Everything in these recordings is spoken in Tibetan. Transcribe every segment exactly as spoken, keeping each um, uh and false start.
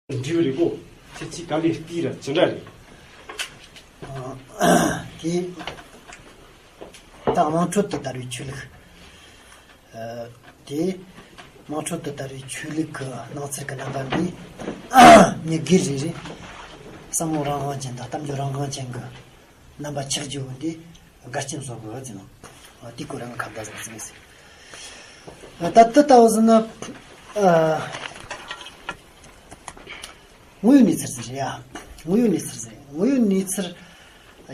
འབྲས་བུ་རེད་གོ། ཁྱེད་ཀྱིས་ག་ལེར་བལྟས་ར་ཅི་འདྲ་རེད། དེ་ད་དམངས་ཁྲོད་དུ་དར་བའི་ཆོས་ལུགས། དེ་དམངས་ཁྲོད་དུ་དར་བའི་ཆོས་ལུགས་ཀྱི་སྣང་ཚུལ་གྱི་རྣམ་པ་འདི་མྱི་སྒེར་རེ་རེ་བསམ་བློ་རང་དབང་ཅན་དང་གཏམ་བརྗོད་རང་དབང་ཅན་གྱི་རྣམ་པ་ཆགས་རྒྱུ་འདི་འགལ་རྐྱེན་བཟོ་དགོས་ཟེར་ནོ། དེའི་སྐོར་ང་ཁ་བརྡ་ཟིག་ཟིག་ཟེར། ད་ལྟ་ལྟ་བུ་ཟིན་ན། དངོས་ཡོད་གནས་ཚུལ་ཟིག་རེད་ཡ། དངོས་ཡོད་གནས་ཚུལ་ཟིག་དངོས་ཡོད་གནས་ཚུལ་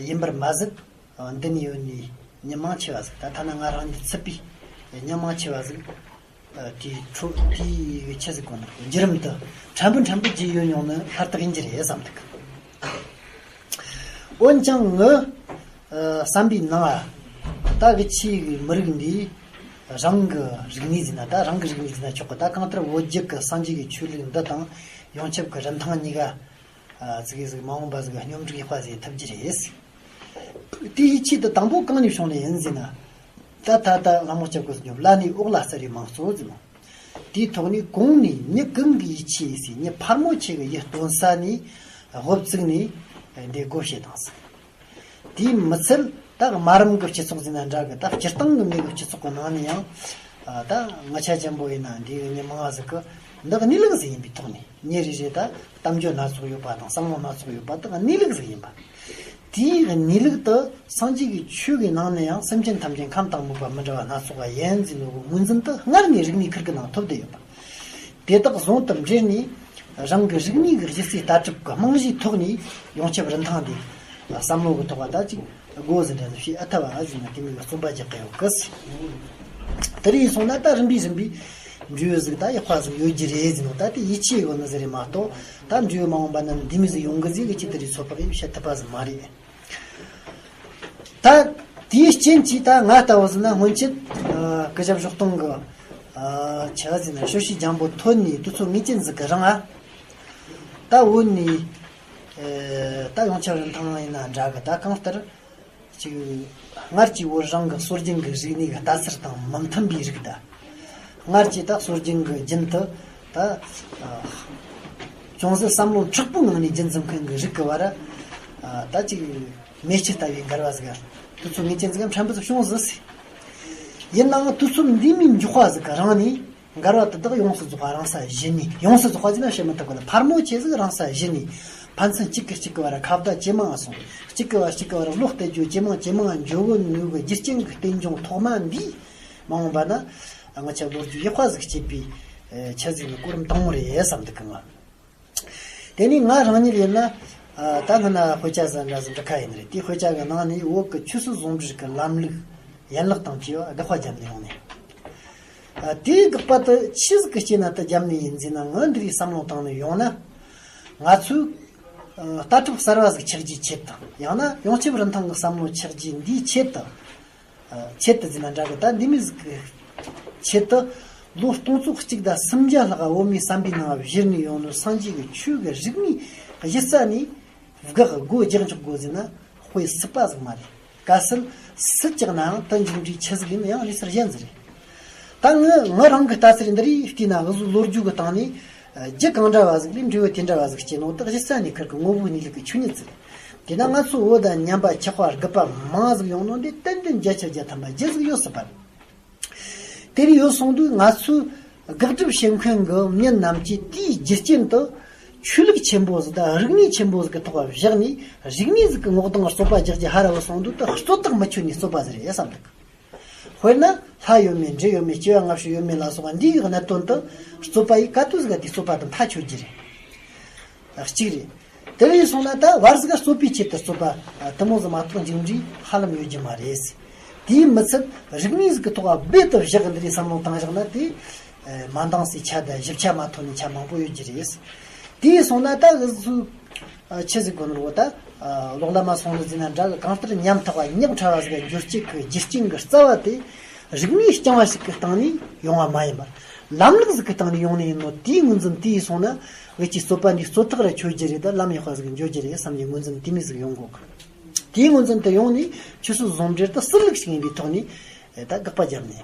ཡིན་པར་མ་ཟད། འདི་ནས་ཡོད་ནས་མྱི་མང་ཆེ་བ་ཟིག་ད་ཐ་ན་ང་རང་ཉིད་ཚུད་པའི་མྱི་མང་ཆེ་བ་ཟིག་དེའི་འཕྲོ་དེའི་ཆི་ཟིག་གོ་ནོ་བརྒྱུད་རིམ་དུ་ཕྲན་བུ་ཕྲན་བུ་བརྒྱུད་ཡོད་མྱོང་ནི་ལྷར་ཐག་ཡིན་གྱི་རེད་བསམ་འདུག་འོན་ཀྱང་ངི་བསམ་པའི་ནང་ད་གི་ཆེ་གི་མི་རིགས་འདིས་རང་གི་རིག་གནས་ཟིན་ན་ད་རང་གི་རིག་གནས་ཟིན་ན་ཆོག་གི་ད་གང་ལྟར་བོད་བརྒྱུད་ཀྱི་སངས་རྒྱས་ཀྱི་ཆོས་ལུགས་འདི་དང་ཡོངས་ཁྱབ་ཀྱི་རིན་ཐང་གཉིས་ཀ་ཙི་གེ་ཟིག་མ་འོངས་པ་ཟིག་སྙོམས་སྒྲིག་ཡག་པ་ཟིག་ཐུབ་རྒྱུ་རེད། དེའི་ཆེད་དུ་དང་པོ་གང་ནས་བྱུང་ནས་ཡིན་ཟེར་ན། ད་ད་ད་ལྷ་མོ་སྐྱབས་ཀྱིས་ཉོབ་བླ་ནས་འོག་ལ་སྩལ་བའི་མང་གཙོ་ཟེར་ནོ། དེའི་ཐོག་ནས་གོང་ནས་མྱི་གང་གི་ཡིད་ཆེས་ཡིན་སའི་མྱི་ཕལ་མོ་ཆེ་གི་ཡིད་རྟོན་ས་ནས་དབུ་བཙུགས་ནས་འདི་སྒོ་ཕྱེ་དང་ཟེར། དེའི་མི་ཚད་ད་དམའ་རིམ་གྱི་སྤྱི་ཚོགས་ཟེར་ན་འདྲ་གི་ད་སྤྱིར་བཏང་གི་མི་གི་སྤྱི་ཚོགས་ཀྱི་ནང་ནས་ཡང་ད་ང་ཆ་ཅན་པོ་ཡིན་ན་འདི་གི་མྱི་མང་ཟིག་གི་འདི་གནས་ལུགས་ཟིག་ཡིན་པའི་ཐོག་ནས། མྱི་རེ་རེ་ད་གཏམ་བརྗོད་སྣ་ཚོགས་ཡོད་པ་དང་བསམ་བློ་སྣ་ཚོགས་ཡོད་པ་དེ་གནས་ལུགས་ཟིག་ཡིན་པ། དེའི་གནས་ལུགས་དེ་སངས་རྒྱས་ཀྱི་ཆོས་ཀྱི་ནང་ནས་ཡང་སེམས་ཅན་ཐམས་ཅད་ཁམས་དང་མོས་པ་མི་འདྲ་བ་སྣ་ཚོགས་པ་ཡིན་ཟེར་ནོ་གི་ངོས་འཛིན་དེ་སྔར་ནས་རིག་གནས་ཁུལ་གྱི་ནང་ཐོབ་བསྡད་ཡོད་པ། དེ་དག་ཟུང་དུ་འབྲེལ་ནས་རང་གི་རིག་གནས་ཀྱི་གཞི་རྩའི་ལྟ་གྲུབ་ཀྱི་རྨང་གཞིའི་ཐོག་ནས་ཡོངས་ཁྱབ་རིན་ཐང་དེ་བསམ་བློ་གི་ཐོག་ལ་ད་ཅིག་སྒོ་ཟིག་འདྲ་ཟིག་ཕྱེ་ཨ་ཐ་བ་ཨ་ཟིག་ན་དེ་མོ་གི་རྩོམ་པ་རྒྱག་གི་ཡོད་གི། དེ་རེད་སོང་ན་ད་རིམ་པས་རིམ་པས་འབྲས་བུ་ཟིག་ད་ཡག་པ་ཟིག་ཡོད་རྒྱུ་རེད་ཟེར་ནོ། ད་དེ་ཡིད་ཆེས་ཡོད་ནི་ཟིག་རེད་མ་གཏོགས་ད་འབྲས་བུ་མ་འོངས་པ་ན་ནི་འདི་མོ་ཟིག་ཡོང་གི་ཟིག་གི་ཅི་དེ་རེད་ཚོད་དཔག་ཡེ་བྱེད་ཐུབ་པ་ཟིག་མ་རེད། ད་དེའི་རྐྱེན་གྱིས་ད་ང་ལྟ་བུ་ཟིག་ན་སྔོན་ཆད་སྐུ་ཞབས་ཞོགས་དུང་གི་ཆ་ཟིག་ན་ཤོ་ཤི་ལྗང་པོ་ཐོན་ནས་དུས་ཚོད་ངེས་ཅན་ཟིག་གི་རིང་ཨ། ད་བོད་ནས་ད་ཡོངས་ཁྱབ་རིན་ཐང་ཡིན་ན་འདྲ་གི་ད་གང་ལྟར། ཅིག་སྔར་གྱི་བོད་རང་གི་སྲོལ་རྒྱུན་གྱི་རིག་གནས་ཀྱི་ལྟ་ཚུལ་དང་མི་མཐུན་པའི་རིགས་ད། སྔར་གྱི་ད་སྲོལ་རྒྱུན་གྱི་རྒྱུན་དུ་ད། ཅུང་ཟད་བསམ་བློ་མཁྲེགས་པོའི་ངང་ནས་རྒྱུན་འཛིན་མཁན་གྱི་རིགས་ཀྱི་བར། ད་ཅིག་མེ་ལྕེ་ལྟ་བུའི་འགལ་བ་ཟིག་དུས་ཚོད་ངེས་ཅན་ཟིག་ཕྲན་བུ་ཟིག་བྱུང་ཟིག་ཟེར། ཡིན་ནའང་དུས་ཚོད་འདི་མོའི་མགྱོགས་པ་ཟིག་གི་རིང་ནས། འགལ་བ་དེ་དག་ཡོངས་སུ་རྫོགས་པ་རང་ས་གཞི་ནས། ཡོངས་སུ་རྫོགས་པ་ཟེར་ན་བཤད་མི་ཐུབ་གི་ལ། ཕལ་མོ་ཆེ་ཟིག་རང་ས་གཞི་ནས། ཕན་ཚུན་གཅིག་གིས་གཅིག་གི་བར་ཁ་བརྡ་ཇེ་མང་ང་སོང་། གཅིག་གིས་བར་གཅིག་གི་བར་བློ་གཏད་རྒྱུ་ཇེ་མང་ཇེ་མང་འགྱོ་གི་ནུས་གི་རྒྱུ་རྐྱེན་གི་རྟེན་འབྱུང་ཐོག་མ་འདིས་མ་འོངས་པ་ན་ང་ཆ་ལོ་རྒྱུས་ཡག་པ་ཟིག་སྐྱེད་པའི་ཆ་ཟིག་གི་གོ་རིམ་དང་པོ་རེད་བསམ་འདུག་གི་ང་། དེ་ནས་ང་རང་ཉིད་ཡིན་ན། ད་སྔ་ན་དཔེ་ཆ་ཟིག་འདྲ་ཟིག་འབྲི་ཁ་ཡིན་རེད། དེའི་དཔེ་ཆ་གི་ནང་ནས་བོད་ཀྱི་ཆོས་སྲིད་ཟུང་འབྲེལ་གྱི་ལམ་ལུགས་ཡན་ལག་དང་བཅས་པ་དགག་པ་བརྒྱབ་ནས་ཡོང་ནས། དེའི་དགག་པ་དེ་ཆི་ཟིག་གི་རྐྱེན་ན་དེ་བརྒྱབ་ནས་ཡིན་ཟེར་ན། ང་འདི་རིགས་བསམ་བློ་བཏང་ནས་ཡོང་ན། ང་ཚོས་ལྟ་གྲུབ་གསར་བ་ཟིག་ཆགས་རྒྱུའི་ཆེད་དང་། ཡང་ན་ཡོངས་ཁྱབ་རིན་ཐང་གི་བསམ་བློ་ཆགས་རྒྱུའི་འདིའི་ཆེད་དུ། ཆེད་དུ་ཟེར་ན་འདྲ་གི། ད་འདི་མོ་ཟིག་གི་ཆེད་དུ་ལོ་སྟོང་ཚོ་གཅིག་དང་སུམ་བརྒྱ་ལྷག་བོད་མིའི་བསམ་པའི་ནང་བཞུར་ནས་ཡོང་ནོ་སངས་རྒྱས་ཀྱི་ཆོས་ཀྱི་རིག་གནས་གཞི་རྩ་ནས་བཀག་སྒོ་རྒྱག་འཇོག་དགོས་ཟེར་ན་དཔེ་སྲིད་པ་ཟིག་མ་རེད། གལ་སྲིད་སྲིད་ཀྱག་ནའང་དེ་མཇུག་འབྲས་ཆི་ཟིག་ཡིན་ཡང་གནས་ཚུལ་གཞན་ཟིག་རེད། ད་ངི་ང་རང་གི་ལྟ་ཚུལ་འདི་རིགས་བལྟས་ན། འུ་ཟོ་ལོ་རྒྱུས་ཀྱི་སྟེང་ནས་རྒྱུ་གང་འདྲ་བ་ཟིག་ལས་འབྲས་བུ་དེ་འདྲ་བ་ཟིག་སྐྱེས་ནོ་དེ་གཞི་རྩ་ནས་ཁུར་གི་དངོས་པོའི་གནས་ལུགས་ཀྱི་ཆོས་ཉིད་ཟིག་རེད། དེས་ན་ང་ཚོ་བོད་དང་མཉམ་པ་ཆགས་པ་རྒུད་པ་མང་ཟིག་ཡོང་ནོ་འདི་ཏན་ཏན་བརྒྱ་ཆ་བརྒྱ་ཐམ་པ་རྒྱུ་ཟིག་ཡོད་སྲིད་པ་རེད། དེ་རིགས་ཡོད་སོང་དུས་ང་ཚོས་དགག་སྒྲུབ་བྱེད་མཁན་གྱི་མི་རྣམས་ཀྱིས་དེའི་རྒྱུ་རྐྱེན་དུ་ཆོས་ལུགས་ཆེན་པོ་ཟིག་དང་རིག་གནས་ཆེན་པོ་ཟིག་གི་ཐོག་བཞག་ནས། རིག་གནས་ཟིག་གི་ངོ་གདོང་རྩོད་པ་རྒྱག་རྒྱུ་ཧ་ར་བ་སོང་དུས་དེ་རྩོད་ཐག་མི་ཆོད་ནས་རྩོད་པ་ཟིག་རེད་བསམ་འདུག་དཔེར་ན་ལྷ་ཡོད་མེད། འདྲེ་ཡོད་མེད། སྐྱེ་བ་སྔ་ཕྱི་ཡོད་མེད་ལ་སོགས་པ་འདི་ཡི་གནད་དོན་དུ་རྩོད་པ་ཡི་ག་དུས་ཟིག་ག་དེའི་རྩོད་པ་དེ་མཐའ་ཆོད་རྒྱུ་རེད། གཅིག་རེད། དེ་ལས་སོང་ན་ད་བར་ཟིག་ག་རྩོད་པའི་ཆེད་དུ་རྩོད་པ་དེ་མོ་ཟིག་མ་གཏོགས་མཇུག་འབྲས་ཧ་ལམ་ཡོད་རྒྱུ་མ་རེད། དེའི་མི་ཚད་རིག་གནས་ཟིག་གི་ཐོག་རྦད་དུ་བཞག་འདི་རེད་བསམ་བློ་བཏང་བཞག་ན། དེ་མ་འདང་སའི་ཆ་དང་ཞིབ་ཆ་མ་ཐོན་ནི་ཆ་མང་པོ་ཡོད་རྒྱུ་རེད། དེ་སོང་ན་ད་འུ་ཚོས་ཆི་ཟིག་གོ་ནོར་བོ་ད། ལོག་ལ་མ་སོང་ནི་ཟིན་ན་འདྲ་གི། གང་ལྟར་ཉམ་ཐག་པ་ཉག་ཕྲ་བ་ཟིག་ག་འགྱུར་བཅུག་གི་རྒྱུ་རྐྱེན་གི་རྩ་བ་དེ་རིག་གནས་རྐྱང་བ་ཞིག་གི་སྟེང་ནས་ཡོང་བ་མ་ཡིན་པར། ལམ་ལུགས་ཟིག་གི་སྟེང་ནས་ཡོང་ནི་ཡིན་ནོ། དེའི་ངོས་འཛིན་དེ་ཡིས་སོང་ན་འུ་ཅིག་རྩོད་པ་འདི་རྩོད་ཐག་ར་ཆོད་རྒྱུ་རེད། ད་ལམ་ཡག་པ་ཟིག་འགྱོ་རྒྱུ་རེད་བསམ་གྱི་ངོས་འཛིན་དེ་མོ་ཟིག་ཡོང་དགོས་གི། དེའི་ངོས་འཛིན་དེ་ཡོང་ནས་ཆོས་སྲིད་ཟུང་འབྲེལ་དེ་སྲིད་ལུགས་ཤིག་ཡིན་པའི་ཐོག་ནས་ད་དགག་པ་བརྒྱབ་ནས།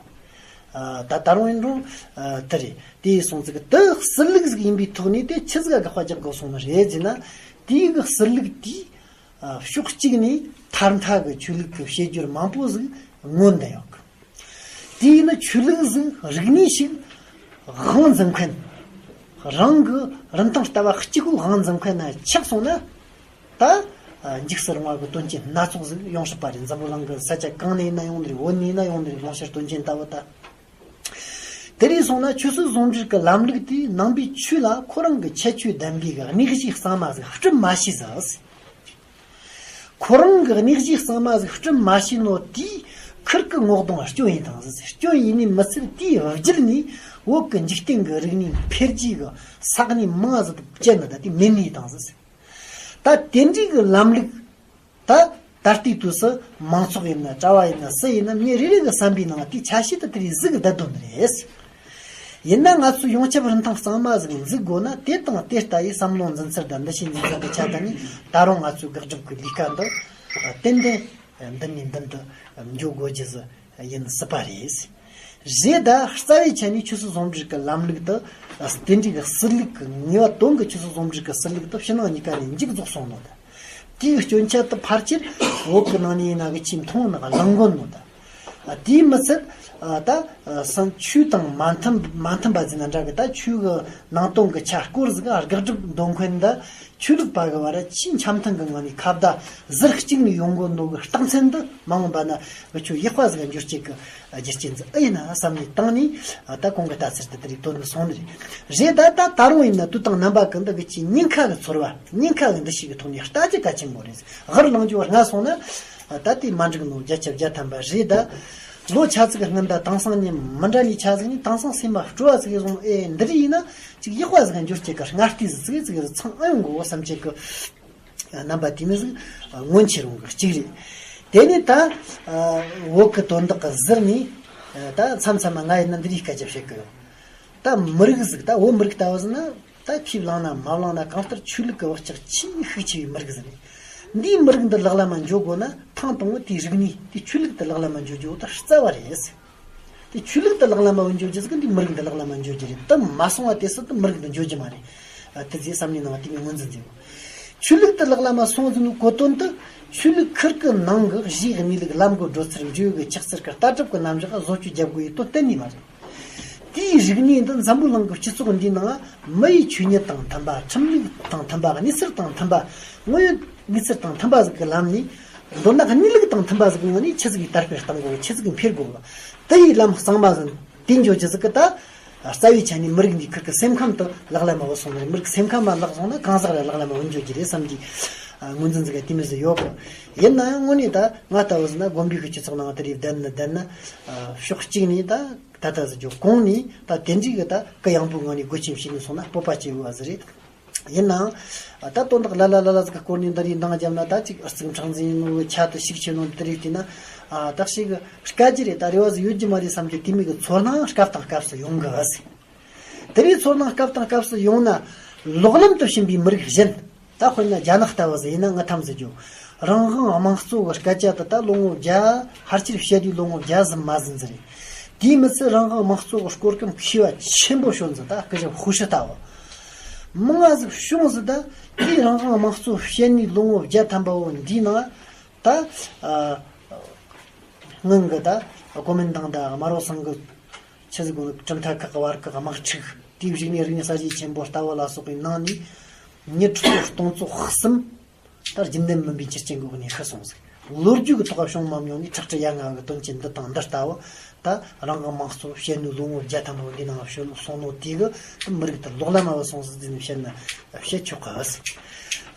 ད་ད་རུང་ཡིན་རུང་དེ་རེད། དེ་སོང་ཙི་གི་དེ་གསར་ལུགས་ཟིག་ཡིན་པའི་ཐོག་ནས་དེ་ཆི་ཟིག་ག་དགག་པ་རྒྱག་དགོས་སོང་ནི་རེད་ཟེར་ན། དེའི་གི་གསར་ལུགས་དེ་ཕྱོགས་གཅིག་ནས་ཐ་མཐའ་གི་ཆོས་ལུགས་ཀྱི་བཤད་སྦྱོར་མང་པོ་ཟིག་མངོན་བསྡད་ཡོད་གི། དེ་ཡིན་ན་ཆོས་ལུགས་ཟིག་རིག་གནས་ཤིག་དབང་འཛིན་མཁན། རང་གི་རིན་ཐང་ལྟ་བ་གཅིག་པུ་དབང་འཛིན་མཁན་ན་ཆགས་སོང་ན། ད་འཇིགས་སུ་རུང་བ་གི་དོན་རྐྱེན་སྣ་ཚོགས་ཟིག་ཡོང་སྲིད་པ་རེད། འཛམ་བུ་གླིང་གི་ས་ཆ་གང་ནས་ཡིན་ན་ཡོང་ནི་རེད། བོད་ནས་ཡིན་ན་ཡོང་ནི་རེད། ལོངས་སྤྱོད་དོན་རྐྱེན་ལྟ་བུ་ད། དེ་རིང་སོང་ན་ཆོས་སྲིད་ཟུང་འབྲེལ་གྱི་ལམ་ལུགས་དེས་ནང་པའི་ཆོས་ལ་ཁོ་རང་གི་ཁྱད་ཆོས་ལྡན་པའི་གནས་གཞི་གཙང་མ་ཟིག་སྤྲུལ་མ་ཤེས་ཟིག། ཁོ་རང་གི་གནས་གཞི་གཙང་མ་ཟིག་སྤྲུལ་མ་ཤེས་ནོ་དེས་ཁིར་གི་ངོ་གདོང་སྐྱོན་ཡིན་དང་ཟིག། སྐྱོན་ཡིན་ནི་མི་ཚད་དེའི་བརྒྱུད་ནས་བོད་ཀྱི་འཇིག་རྟེན་གྱི་རིག་གནས་འཕེལ་རྒྱས་ཀྱི་ས་གནས་མང་ཟིག་བཅད་ནི་ད་དེ་མེད་ནི་དང་ཟིག། ད་དེ་འདྲའི་གི་ལམ་ལུགས། ད་ད་ལྟའི་དུས་སུ་མང་ཚོགས་ཡིན་ན་གྲྭ་བ་ཡིན་ན་སུ་ཡིན་ན་མི་རེ་རེ་གི་བསམ་པའི་ནང་དེའི་ཆ་ཤས་དེ་དེ་རིགས་ཟིག་གི་བསྡད་དོན་རེད། ཡིན་ན་ང་ཚོས་ཡོངས་ཁྱབ་རིན་ཐང་གཙང་མ་ཟིག་འཛུགས་དགོས་ན། དེ་དང་དེ་ལྟ་ཡི་བསམ་བློ་འཛིན་ཚུལ་དང་འདུ་ཤེས་འཛིན་ཚུལ་གི་ཆ་དེ་ནི་ད་རུང་ང་ཚོའི་དགག་སྒྲུབ་ཀྱི་ལས་ཀ་འདི་ཏན་ཏན་མདུན་ནས་མདུན་དུ་འགྱོ་དགོས་རྒྱུ་ཟིག་ཡིན་སྲིད་པ་རེད། རེད། ད་རྩ་བའི་ཆ་ནས་ཆོས་སྲིད་ཟུང་འབྲེལ་གྱི་ལམ་ལུགས་དེ་དེ་འདྲའི་གི་གསར་ལུགས་ཀྱི་ངེས་པ་དོན་གྱི་ཆོས་སྲིད་ཟུང་འབྲེལ་གྱི་གསར་ལུགས་དེ་ཕྱི་ནང་གཉིས་ཀ་ནས་མཇུག་རྫོགས་སོང་ནོ་ད། དེའི་སྐྱོན་ཆ་དེ་ཕལ་ཆེར་བོད་ཀྱི་ནང་ནས་ཡིན་ན་གི་ཆེས་མཐོང་ནི་གླེང་དགོས་ནོ་ད། དེའི་མི་ཚད་ད་སང་ཆོས་དང་མ་མཐུན་མ་མཐུན་པ་ཟིན་ན་འདྲ་གི། ད་ཆོས་གི་ནང་དོན་གི་ཆ་སྐོར་ཟིག་ག་དགག་སྒྲུབ་འདོན་མཁན་ད་ཆོས་ལུགས་པ་གི་བར་ཆེས་འཆམ་མཐུན་གི་ངང་ནས་ཁ་བརྡ་ཟུར་གཅིག་ནས་ཡོང་གོ་ནོ་གི་རྟགས་མཚན་འདི་མ་འོངས་པ་ན་འུ་ཆོ་ཡག་པ་ཟིག་འགྱུར་བྱེད་གི་རྒྱུ་རྐྱེན་ཟིག་ཨེ་ཡིན་ན་བསམ་ནས་བཏང་ནས། ད་གོང་གི་ལྟ་ཚུལ་དེ་དེ་རིགས་བཏོན་ནས་སོང་ནི་རེད། རེད། ད་ད་ད་རུང་ཡིན་ན་དུས་དང་རྣམ་པ་གི་འདི་གི་ཆེས་ཉེན་ཁ་གི་ཚོར་བ། ཉེན་ཁ་གི་འདུ་ཤེས་གི་ཐོག་ནས་ལྟ་རྒྱུ་གལ་ཆེན་པོ་རེད། ཧར་ལངས་རྒྱུ་སྔ་སོང་ན་ད་དེ་མ་འགྲིག་ནོ། བརྒྱ་ཆ་བརྒྱ་ཐམ་པ་རེད། ད་ལོ་ཆ་ཙིག་སྔོན་ད་དེང་སང་ཉིན་མི་འདྲ་ནི་ཆ་ཟིག་ནི་དེང་སང་སེམས་པ་སྤྲོ་བ་ཙིག་བཟུང་ཨེ་འདི་རིགས་ཡིན་ན་ཅིག་ཡག་པ་ཟིག་འགྱུར་བྱེད་གི་སྔ་ལྟས་ཟིག་ཙིག་ཙིག་ཚང་ཨེ་ཡོང་གོ་བསམ་བྱེད་གི། རྣམ་པ་དེ་མི་ཟིག་སྔོན་ཆད་རུང་གི་གཅིག་རེད། དེ་ནས་ད་བོད་ཀྱི་དོན་དག་གི་ཟུར་ནས་ད་མཚམས་མཚམས་ང་ཡིན་ན་འདི་རིགས་སྐད་ཆ་བཤད་གི་ཡོད། ད་མི་རིགས་ཟིག་ད་བོད་མི་རིགས་ལྟ་བུ་ཟིག་ན་ད་ཁས་བླངས་ན་མ་བླངས་ན་གང་ལྟར་ཆོས་ལུགས་ཀྱི་བག་ཆགས་ཆེས་ཤུགས་ཆེ་བའི་མི་རིགས་ཟིག་རེད། འདིའི་མི་རིགས་འདི་ལག་ལ་མ་འཇོག་དགོས་ན་ཐེངས་དང་པོ་དེའི་རིག་གནས་དེ་ཆོས་ལུགས་དེ་ལག་ལ་མ་འཇོག་རྒྱུ་བོ་ད་རྩ་བ་རེད། དེ་ཆོས་ལུགས་དེ་ལག་ལ་མ་འཇོག་རྒྱུ་ཟིག་གི་འདི་མི་རིགས་འདི་ལག་ལ་མ་འཇོག་རྒྱུ་རེད། དེ་མ་སོང་བ་དེ་སྲིད་དུ་མི་རིགས་འདི་འཇོག་རྒྱུ་མ་རེད། ཨ། དེ་ཚོའི་བསམ་བློའི་ནང་དེ་མི་ངོས་འཛིན་མཛད་དགོས། ཆོས་ལུགས་དེ་ལག་ལ་མ་སོང་ཟིན་གོ་དོན་དུ་ཆོས་ལུགས་ཁུར་གི་ནང་གི་གཞིའི་གནས་ལུགས་ལམ་གོ་བགྲོད་ཚུལ་འབྲས་བུ་གི་ཆགས་ཚུལ་གི་ལྟ་གྲུབ་ཀྱི་རྣམ་གཞག་བཟོ་བཅོས་རྒྱབ་དགོས་ཡི་དོན་གཏན་ནས་མ་རེད། དེའི་རིག་གནས་འདི་འཛམ་བུ་གླིང་གི་སྤྱི་ཚོགས་འདིའི་ནང་མི་ཡི་ཆོས་ཉིད་དང་མཐུན་པ། ཁྲིམས་ལུགས་དང་མཐུན་པ། གནས་ཚུལ་དང་མཐུན་པ། དངོས་ཡོད་གནས་ཚུལ་དང་མཐུན་པ་ཟིག་གི་ལམ་ནས། མདོར་ན་གནས་ལུགས་དང་མཐུན་པ་ཟིག་གི་ངང་ནས་ཆི་ཟིག་གིས་དར་སྤེལ་གཏང་དགོས། ཆི་ཟིག་གིས་འཕེལ་དགོས། དེ་ཡི་ལམ་གཙང་མ་ཟིན་དེ་འཇོག་རྒྱུ་ཟིག་གི་ད། རྩ་བའི་ཆ་ནས་མི་རིགས་འདིའི་ཁུར་གི་སེམས་ཁམས་དེ་ལག་ལ་མ་བུད་སོང་ནས། མི་རིགས་སེམས་ཁམས་མ་བརླག་སོང་ན་གང་ཟག་ར་ལག་ལ་མ་བུད་འཇོག་རྒྱུ་རེད་བསམ་གྱི་ངོས་འཛིན་ཟིག་ག་དེ་མོ་ཟིག་ཡོད་གི། ཡིན་ན་ཡང་དངོས་གནས་ད་ང་ལྟ་བུ་ཟིག་ན་དགོན་པའི་གི་སྤྱི་ཚོགས་ནང་དེ་རིགས་བསྡད་ན་བསྡད་ན། ཕྱོགས་གཅིག་ནས་ད་ད་ལྟ་ཟིག་འཇོག་གོང་ནས་ད་དེ་འདྲའི་གི་ད་གུ་ཡངས་པོའི་ངང་ནས་སྒོ་ཆེན་ཕྱེ་ནས་སོང་ན་སྤོབས་པ་སྐྱེ་འོས་པ་ཟིག་རེད། ཡིན་ནའང་ད་དོན་དག་ལ་ལ་ལ་ལ་ཟིག་གི་སྐོར་ནས་འདི་རིགས་འདང་བརྒྱབ་ན། ད་ཅིག་རྩིག་ཕྲེང་འཛིན་ནོ་ཆ་དེ་ཤུགས་ཆེ་ནོ་འདི་རིགས་བལྟས་ན། ཨ། ད་ཞིག་དཀའ་རྒྱུ་རེད། ད་རེ་བ་ཟིག་ཡོད་རྒྱུ་མ་རེད་བསམ་གྱི་དེ་མོ་གི་ཚོར་སྣང་སྐབས་དང་སྐབས་སུ་ཡོང་གི་ཟིག། དེ་རིགས་ཚོར་སྣང་སྐབས་དང་སྐབས་སུ་ཡོང་ན་ལོག་ལམ་དུ་ཕྱིན་པའི་མི་རིགས་གཞན། ད་དཔེར་ན་རྒྱ་ནག་ལྟ་བུ་ཟིག་ཡིན་ན་ང་ཐམས་ཅད་ཀྱི་རང་དབང་དམངས་གཙོ་གི་སྐད་ཆ་དེ་ད་ལོ་ངོ་བརྒྱ་ཕལ་ཆེར་བཤད་དུས་ལོ་ངོ་བརྒྱ་ཟིན་མ་ཟིན་ཟིག་རེད། དེའི་མི་ཚད་རང་དབང་དམངས་གཙོ་གི་སྐོར་གི་མཁས་པ་ཆེན་པོ་ཤོད་ཟིག། ད་སྐུ་ཞབས་ཧུ་ཧྲི་ལྟ་བུ། མང་ང་ཟིག་བྱུང་ཟིག། ད་དེའི་རང་དབང་དམངས་གཙོ་བཤད་ནས་ལོ་ངོ་བརྒྱ་ཐམ་པ་བོ་འདིའི་ནང་ད། ཨ། སྔོན་གི་ད་གོ་མིན་ཏང་དང་དམར་པོ་ཚང་གི་ཆི་ཟིག་གོ་གྲུབ་མཐའ་ཁག་གི་བར་གི་དམག་འཁྲུག་དེའི་གཞུག་ནས་རིག་གནས་གསར་བརྗེ་ཆེན་པོ་ལྟ་བུ་ལ་སོགས་པའི་ནང་ནས་མྱི་ཁྲི་ཚོ་སྟོང་ཚོ་གསུམ་ད་རྒྱུན་ལྡན་མིན་པའི་ཆུ་རྐྱེན་འགོག་ནས་ཤི་སོང་ཟིག། ལོ་རྒྱུས་ཀྱི་ཐོག་བྱུང་མ་མྱོང་ནས་ཁྲག་དྲི་ཡ་ང་བའི་དོན་རྐྱེན་འདི་དང་འདི་ལྟ་བུ། ད་རང་གི་དམངས་གཙོ་བཤད་ནས་ལོ་ངོ་བརྒྱ་ཐམ་པ་འདི་ནང་བྱོན་སོང་ནོ་དེ་གི་མི་རིགས་དེ་ལོག་ལམ་མ་བུད་སོང་ཟིག་ཟེར་ནས་བཤད་ན་བཤད་ཆོག་གི།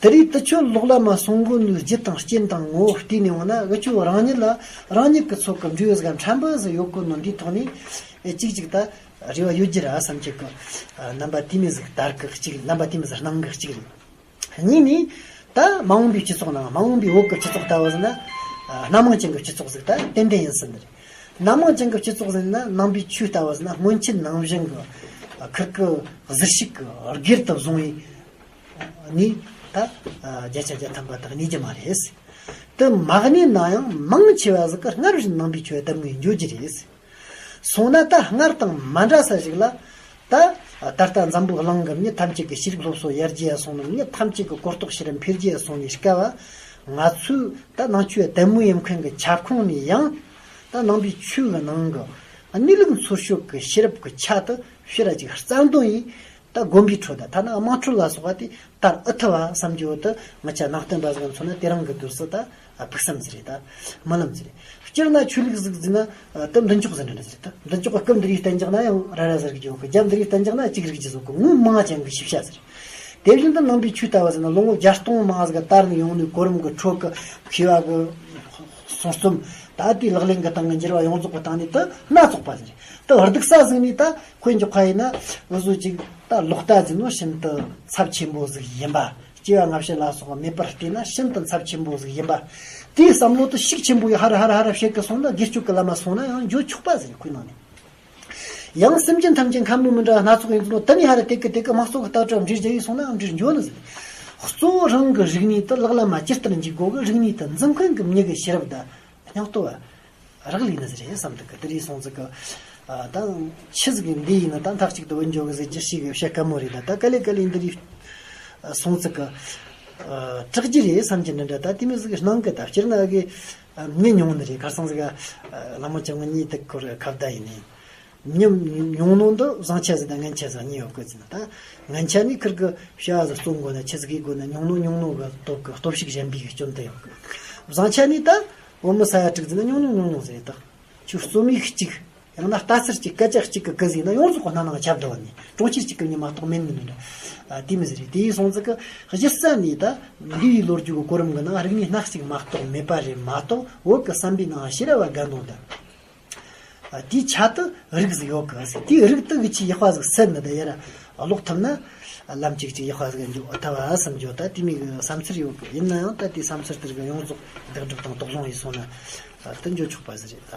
དེ་རིགས་དེ་ཆོ་ལོག་ལམ་མ་སོང་གོ་ནོའི་རྒྱུ་དང་རྐྱེན་དང་ངོ་བོ་བལྟས་ནས་འོང་ན། འུ་ཆོ་རང་ཉིད་ལ་རང་ཉིད་ཀྱི་ཚོད་ཀྱི་འབྲས་བུ་ཟིག་ཕྲན་བུ་ཟིག་ཡོད་གོ་ནོ་འདིའི་ཐོག་ནས་ཨེ་གཅིག་གཅིག་ད་རེ་བ་ཡོད་རྒྱུ་ར་བསམ་གྱི་གི། རྣམ་པ་དེ་མོ་ཟིག་དར་གི་གཅིག། རྣམ་པ་དེ་མོ་ཟིག་སྣང་གི་གཅིག་རེད། གཉིས་ནས་ད་མ་འོངས་པའི་སྤྱི་ཚོགས་ནང་། མ་འོངས་པའི་བོད་ཀྱི་སྤྱི་ཚོགས་ལྟ་བུ་ཟིག་ན། སྣ་མང་ཅན་གྱི་སྤྱི་ཚོགས་ཟིག་ད་ཏན་ཏན་ཡིན་སྲིད་ནི་རེད། སྣ་མང་ཅན་གྱི་སྤྱི་ཚོགས་ཟིག་ན་ནང་པའི་ཆོས་ལྟ་བུ་ཟིག་ན་སྔོན་ཆད་ནང་བཞིན་གྱི་ཁུར་གི་གཟིར་ཞིག་གི་སྒེར་དུ་བཟུང་བའི་ནི་ད་བརྒྱ་ཆ་བརྒྱ་ཐམ་པ་དག་གནས་རྒྱུ་མ་རེད། དེ་མ་གནས་ན་ཡང་མང་ཆེ་བ་ཟིག་གི་སྔར་བཞིན་ནང་པའི་ཆོས་གདམ་ངོས་འགྱོ་རྒྱུ་རེད། སོང་ན་ད་སྔར་དང་མ་འདྲ་ས་ཞིག་ལ། ད་ད་ལྟ་འཛམ་བུ་གླིང་གི་མི་ཐམས་ཅད་ཀྱི་ཤེས་རིག་སློབ་གསོ་ཡར་རྒྱས་སོང་ནས། མི་ཐམས་ཅད་ཀྱི་གོ་རྟོགས་ཤེས་རབ་འཕེལ་རྒྱས་སོང་ནས། སྐབས་ང་ཚོའི་ད་ནང་ཆོས་ལྟད་མོ་ཡེ་མཁན་གྱི་ཁྱབ་ཁོངས་ནས་ཡང་། ད་ནང་པའི་ཆོས་ཀྱི་ནང་གི་གནས་ལུགས་འཚོལ་ཞིབ་ཀྱི་ཤེས་རབ་ཀྱི་ཆ་དེ་ཕྱིར་ར་ཅིག་རྩལ་འདོན་ཡིན། ད་དགོན་པའི་ཁྲོད་དུ། ཐ་ན་དམངས་ཁྲོད་ལ་སོགས་པ་དེ་དར་ཨེ་ཐུབ་བ་བསམ་རྒྱུ་དེ། ང་ཆ་ནང་བསྟན་པ་ཟིག་མཚོན་ན་དེ་རིང་གི་དུས་སུ་ད་ཕུགས་བསམ་ཟིག་རེད། ད་སྨོན་ལམ་ཟིག་རེད། སྤྱིར་ན་ཆོས་ལུགས་ཟིག་ཟེར་ན་ད་མདུན་ཅོག་ཟིག་འདྲ་འདྲ་ཟིག་རེད། ད་མདུན་ཅོག་གི་སྐུ་མདུན་རིའི་སྟན་རྒྱག་ན་ཡང་ར་ར་ཟིག་རིག་རྒྱུ་ཡོད་གི། རྒྱབ་མདུན་རིའི་སྟན་རྒྱག་ན་གཅིག་རིག་རྒྱུ་ཟིག་གི། ངོ་མ་ཅན་གྱི་ཤེས་བྱ་ཟིག་རེད། དེ་བཞིན་དུ་ནང་པའི་ཆོས་ལྟ་བུ་ཟེར་ན་ལོ་ངོ་བརྒྱ་སྟོང་མང་ཟིག་དར་ནས་ཡོང་ནས། གོ་རིམ་གྱི་ཁྲོད་ཀྱི་མཁས་པ་གི་གསུང་རྩོམ། ད་ལྟའི་ལག་ལེན་གྱི་སྟེང་གི་འགྱུར་བ་ཡོངས་རྫོགས་ཀྱི་སྟེང་ནས་ད་སྣ་ཚོགས་པ་ཟིག་རེད། ད་སྡུག་ས་ཟིག་ནས་ད་དཔེ་འཇོག་པ་ཡིན་ན། འུ་ཟོ་ཅིག་ད་ལོག་ལྟ་ཟིག་ནོ་ཤིན་ཏུ་ཚབས་ཆེན་པོ་ཟིག་ཡིན་པ། སྐྱེ་བ་སྔ་ཕྱི་ལ་སོགས་མེད་པར་བལྟས་ན་ཤིན་ཏུ་ཚབས་ཆེན་པོ་ཟིག་ཡིན་པ། དེའི་བསམ་བློ་དེ་ཤུགས་ཆེན་པོ་ཡིས་ཧ་ར་ཧ་ར་ཧ་ར་བྱེད་གི་སོང་ན། དགེ་སྤྱོད་ཀྱི་ལམ་མ་སོང་ན་ཡང་འགྱོ་ཆོག་པ་ཟིག་རེད། ཁོའི་ནང་ནས། ཡང་སེམས་ཅན་ཐམས་ཅད་ཁམས་མི་མི་འདྲ་སྣ་ཚོགས་ཡིན་ཚུལ་ནོ། དེ་ནས་ཧ་ར་དེ་ཀི་དེ་ཀི་དམངས་གཙོ་གི་ལྟ་གྲུབ་འདྲེས་རྒྱུ་ཡིན་སོང་ན་ཡང་འདྲེས་འགྱོ་ནི་ཟིག། གཙོ་བོ་རང་གི་རིག་གནས་དེ་ལག་ལ་མ་ཇི་ལྟར་འཇུག་དགོ་གི། རིག་གནས་དེ་འཛིན་མཁན་གྱི་མྱི་གི་ཤེས་རབ་དང་སྙིང་སྟོབས་རག་ལས་ནི་ཟིག་རེད་བསམ་འདུག་གི། དེ་རེད་སོང་ཙི་གི། ཨ། ད་ཆི་ཟིག་གི་འདི་ཡིན་ན་ད་མཐའ་གཅིག་ཏུ་བུད་འགྱོ་གི་ཟེར་རྒྱུ་ཞིག་བཤད་དཀའ་མོ་རེད། ད་ད་ག་ལེ་ག་ལེ་འདི་རེད་སོང་ཙི་གི། ཨ། དྲག་རྒྱུ་རེད་བསམ་གྱི་འདྲ་འདྲ། ད་དེ་མོ་ཟིག་གི་སྣང་གི། ད་སྤྱིར་ན་གི། ཨ། མི་ཉུང་ནི་རེད། ཁར་སང་ཟིག་ག། ཨ། ལ་མོ་ཅང་གི་གཉིས་དེ་ཁོར་ཁ་བརྡ་ཡིན་ནི། མི་ཉུང་ནོ་འདི་བཟང་ཆ་ཟིག་དང་ངན་ཆ་ཟིག་གཉིས་ཡོད་གི་ཟེར་ན། ད་ངན་ཆ་ནི་ཁིར་གི་བྱ་བ་ཟིག་རྩོམ་དགོས་ན་ཆི་ཟིག་ཡེད་དགོས་ན། ཉུང་ནོ་ཉུང་ནོ་གི་སྟོབས་གི་སྟོབས་ཤུགས་གཞན་པའི་གི་སྐྱོན་དེ་ཡོད་གི། བཟང་ཆ་ནི་ད་བོད་མི་ས་ཡ་དྲུག་ཟིག་ན་ཉུང་ཉུང་ཉུང་ཉུང་ཟིག་རེད། ད་ཁྱོད་རྩོམ་ཡིག་གཅིག། ཡང་ན་ལྟ་ཚུལ་གཅིག། སྐད་ཆ་གཅིག་གི་གི་ཟིག་ན་ཡོངས་རྫོགས་གི་སྣ་ནང་ཁྱབ་བསྡད་ནི། གྲོང་ཁྱེར་གཅིག་གི་མྱི་མ་གཏོགས་མེད་ནི་ནི་རེད། ཨ། དེ་མོ་ཟིག་རེད། དེ་ཡིན་སོང་ཙི་གི་གཞི་རྩ་ནས་ད་འདས་པའི་ལོ་རྒྱུས་གི་གོ་རིམ་གི་ནང་རིག་གནས་སྣ་གཅིག་མ་གཏོགས་མེད་པ་རེད་མ་གཏོགས། བོད་གི་བསམ་པའི་ནང་ཤེས་རབ་བ་དགའ་འདུག་ད། ཨ། དེའི་ཆ་དུ་རིགས་ཟིག་ཡོད་གི་ཟེར། དེའི་རིགས་དུ་གི་ཆེས་ཡག་པ་ཟིག་སད་ནི་ད་ཡར་ལོག་ཐུབ་ན། ཨ། ལམ་གཅིག་གཅིག་ཡག་པ་ཟིག་འཇོག་ཐུབ་བ་བསམ་རྒྱུ་ད་དེ་མོ་གི་བསམ་ཚུལ་ཡོད་གི། ཡིན་ན་ཡང་ད་དེའི་བསམ་ཚུལ་དེ་རིགས་ཡོངས་རྫོགས་ལེགས་གྲུབ་དང་དོགས་སློང་ཡིན་སོང་ན། ཨ། དེ་འཇོག་ཆོག་པ་ཟིག་རེད་ད།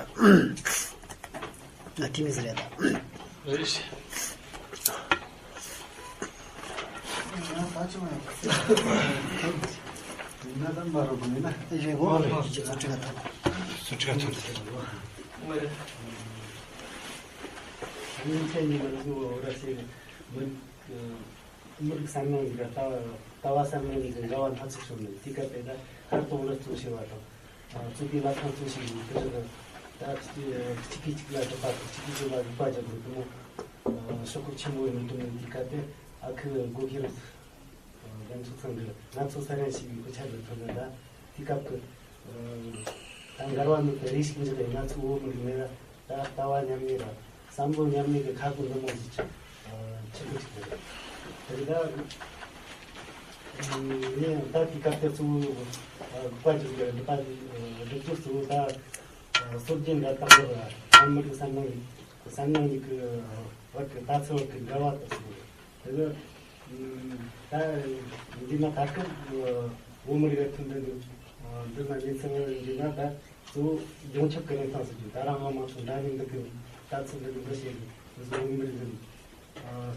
ཨ། དེ་མོ་ཟིག་རེད་ད། རེད། མི་རིགས་བསམ་ནང་གི་ལྟ་བ་བསམ་ནང་གི་འགལ་བ་སྣ་ཚོགས་བྱུང་ནས། དེ་སྐབས་དེ་ད་ཧར་གཏོང་ལ་གཙོ་ཆེ་བ་དང་། ཨ། རྩོད་པའི་ལ་ཐང་ཚོ་ཞིག་ཡིན། དེ་རེད། ད་གཅིག་གིས་གཅིག་ལ་གྲོགས་པ་དང་གཅིག་གིས་གཅིག་ལ་རིག་པ་སྦྱར་ནས་དེ་མོ། ཨ། ཤོག་ཁག་ཆེན་མོ་ཡིན་དུས་ནི་དེ་སྐབས་དེ་ཨ་ཁུ་སྒོ་ཁྱི་རེད། ཨ། རྒན་ཚོགས་ཚང་གི་ང་ཚོ་ས་རན་ཞིག་ཡིན་ཁོ་ཆ་ལ་ཐོན་ན། ད་དེ་སྐབས་ཀྱི། ཨ། ད་འགལ་བ་ནི་དེ་རེ་ཞིག་འཇོག་ཡིན། ང་ཚོ་བོད་མི་རིགས་ནི་ད་ལྟ་བ་མཉམ་གནས་ར་བསམ་བློ་མཉམ་གནས་ཀྱི་ཁ་ཁུ་འདི་མོ་ཞིག་ཆགས། ཨ། ཆགས་ཀྱི་ཆགས་ཀྱི་རེད། དེ་རེད། ད་ངས་ད་དེ་སྐབས་དེ་གཙོ་བོ། ཨ། དགག་པ་འཇོག་རྒྱུ་རེད། ད་སྒྲུབ་རྒྱུ་གཙོ་བོ་ད། ཨ། སྲོལ་རྒྱུན་འགལ་རྟགས་འདི་ར་བོད་མི་རིགས་བསམ་ནང་གི་བསམ་ནང་གི་བར་གྱི་ལྟ་ཚུལ་བར་གྱི་འགལ་བ་དེ་གཙོ་བོ་རེད། དེ་ནི། ད་འདི་ན་ད་སྐབས་བོད་མི་རིགས་མཐུན་སྒྲིལ་འདི། འདི་ན་གནས་ཚུལ་འདི་ན་ད་གཙོ་བོ་ཡོངས་ཁྱབ་ཀྱི་རིན་ཐང་ཟེར་རྒྱུ། ད་རང་དབང་མང་གཙོ་འདྲ་མིན་འདི་གི་ལྟ་ཚུལ་འདི་གི་འདི་བྱེད་གི། འདི་ཚོ་བོད་མི་རིགས་འདི་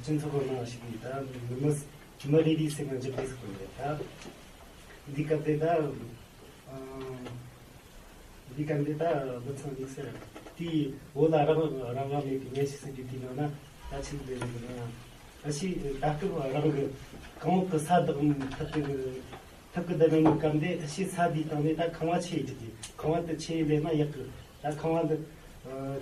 སྤྱི་ཚོགས་ཀྱི་ནང་ཞུགས་ནས་ད་མི་མི་རེ་རེའི་སེམས་ལ་འཇགས་པའི་སྐོར་རེད། ད་འདི་སྐབས་དེ་ད། ཨ། འདི་ག་འདི་ད་བུ་ཚང་དམིགས་བསལ་དེའི་བོད་ལ་རང་རང་དབང་མེད་པའི་ཉེན་ཤས་ཟེར་རྒྱུ་དེའི་ནང་ན་ད་ཆི་ཟིག་རེད་ཟེར་ན། ད་ཕྱིས་ད་སྐབས་རང་གི་གང་འོག་གི་ས་བདག་ཐག་གི་ཐག་གི་བདག་མེད་སྐབས་འདི་ཕྱིས་ས་དེའི་སྟེང་ནས་ད་ཁང་བ་ཆེ་ཡི་གི། ཁང་བ་དེ་ཆེ་ཡི་ལས་ན་ཡག་གི། ད་ཁང་བ་འདི་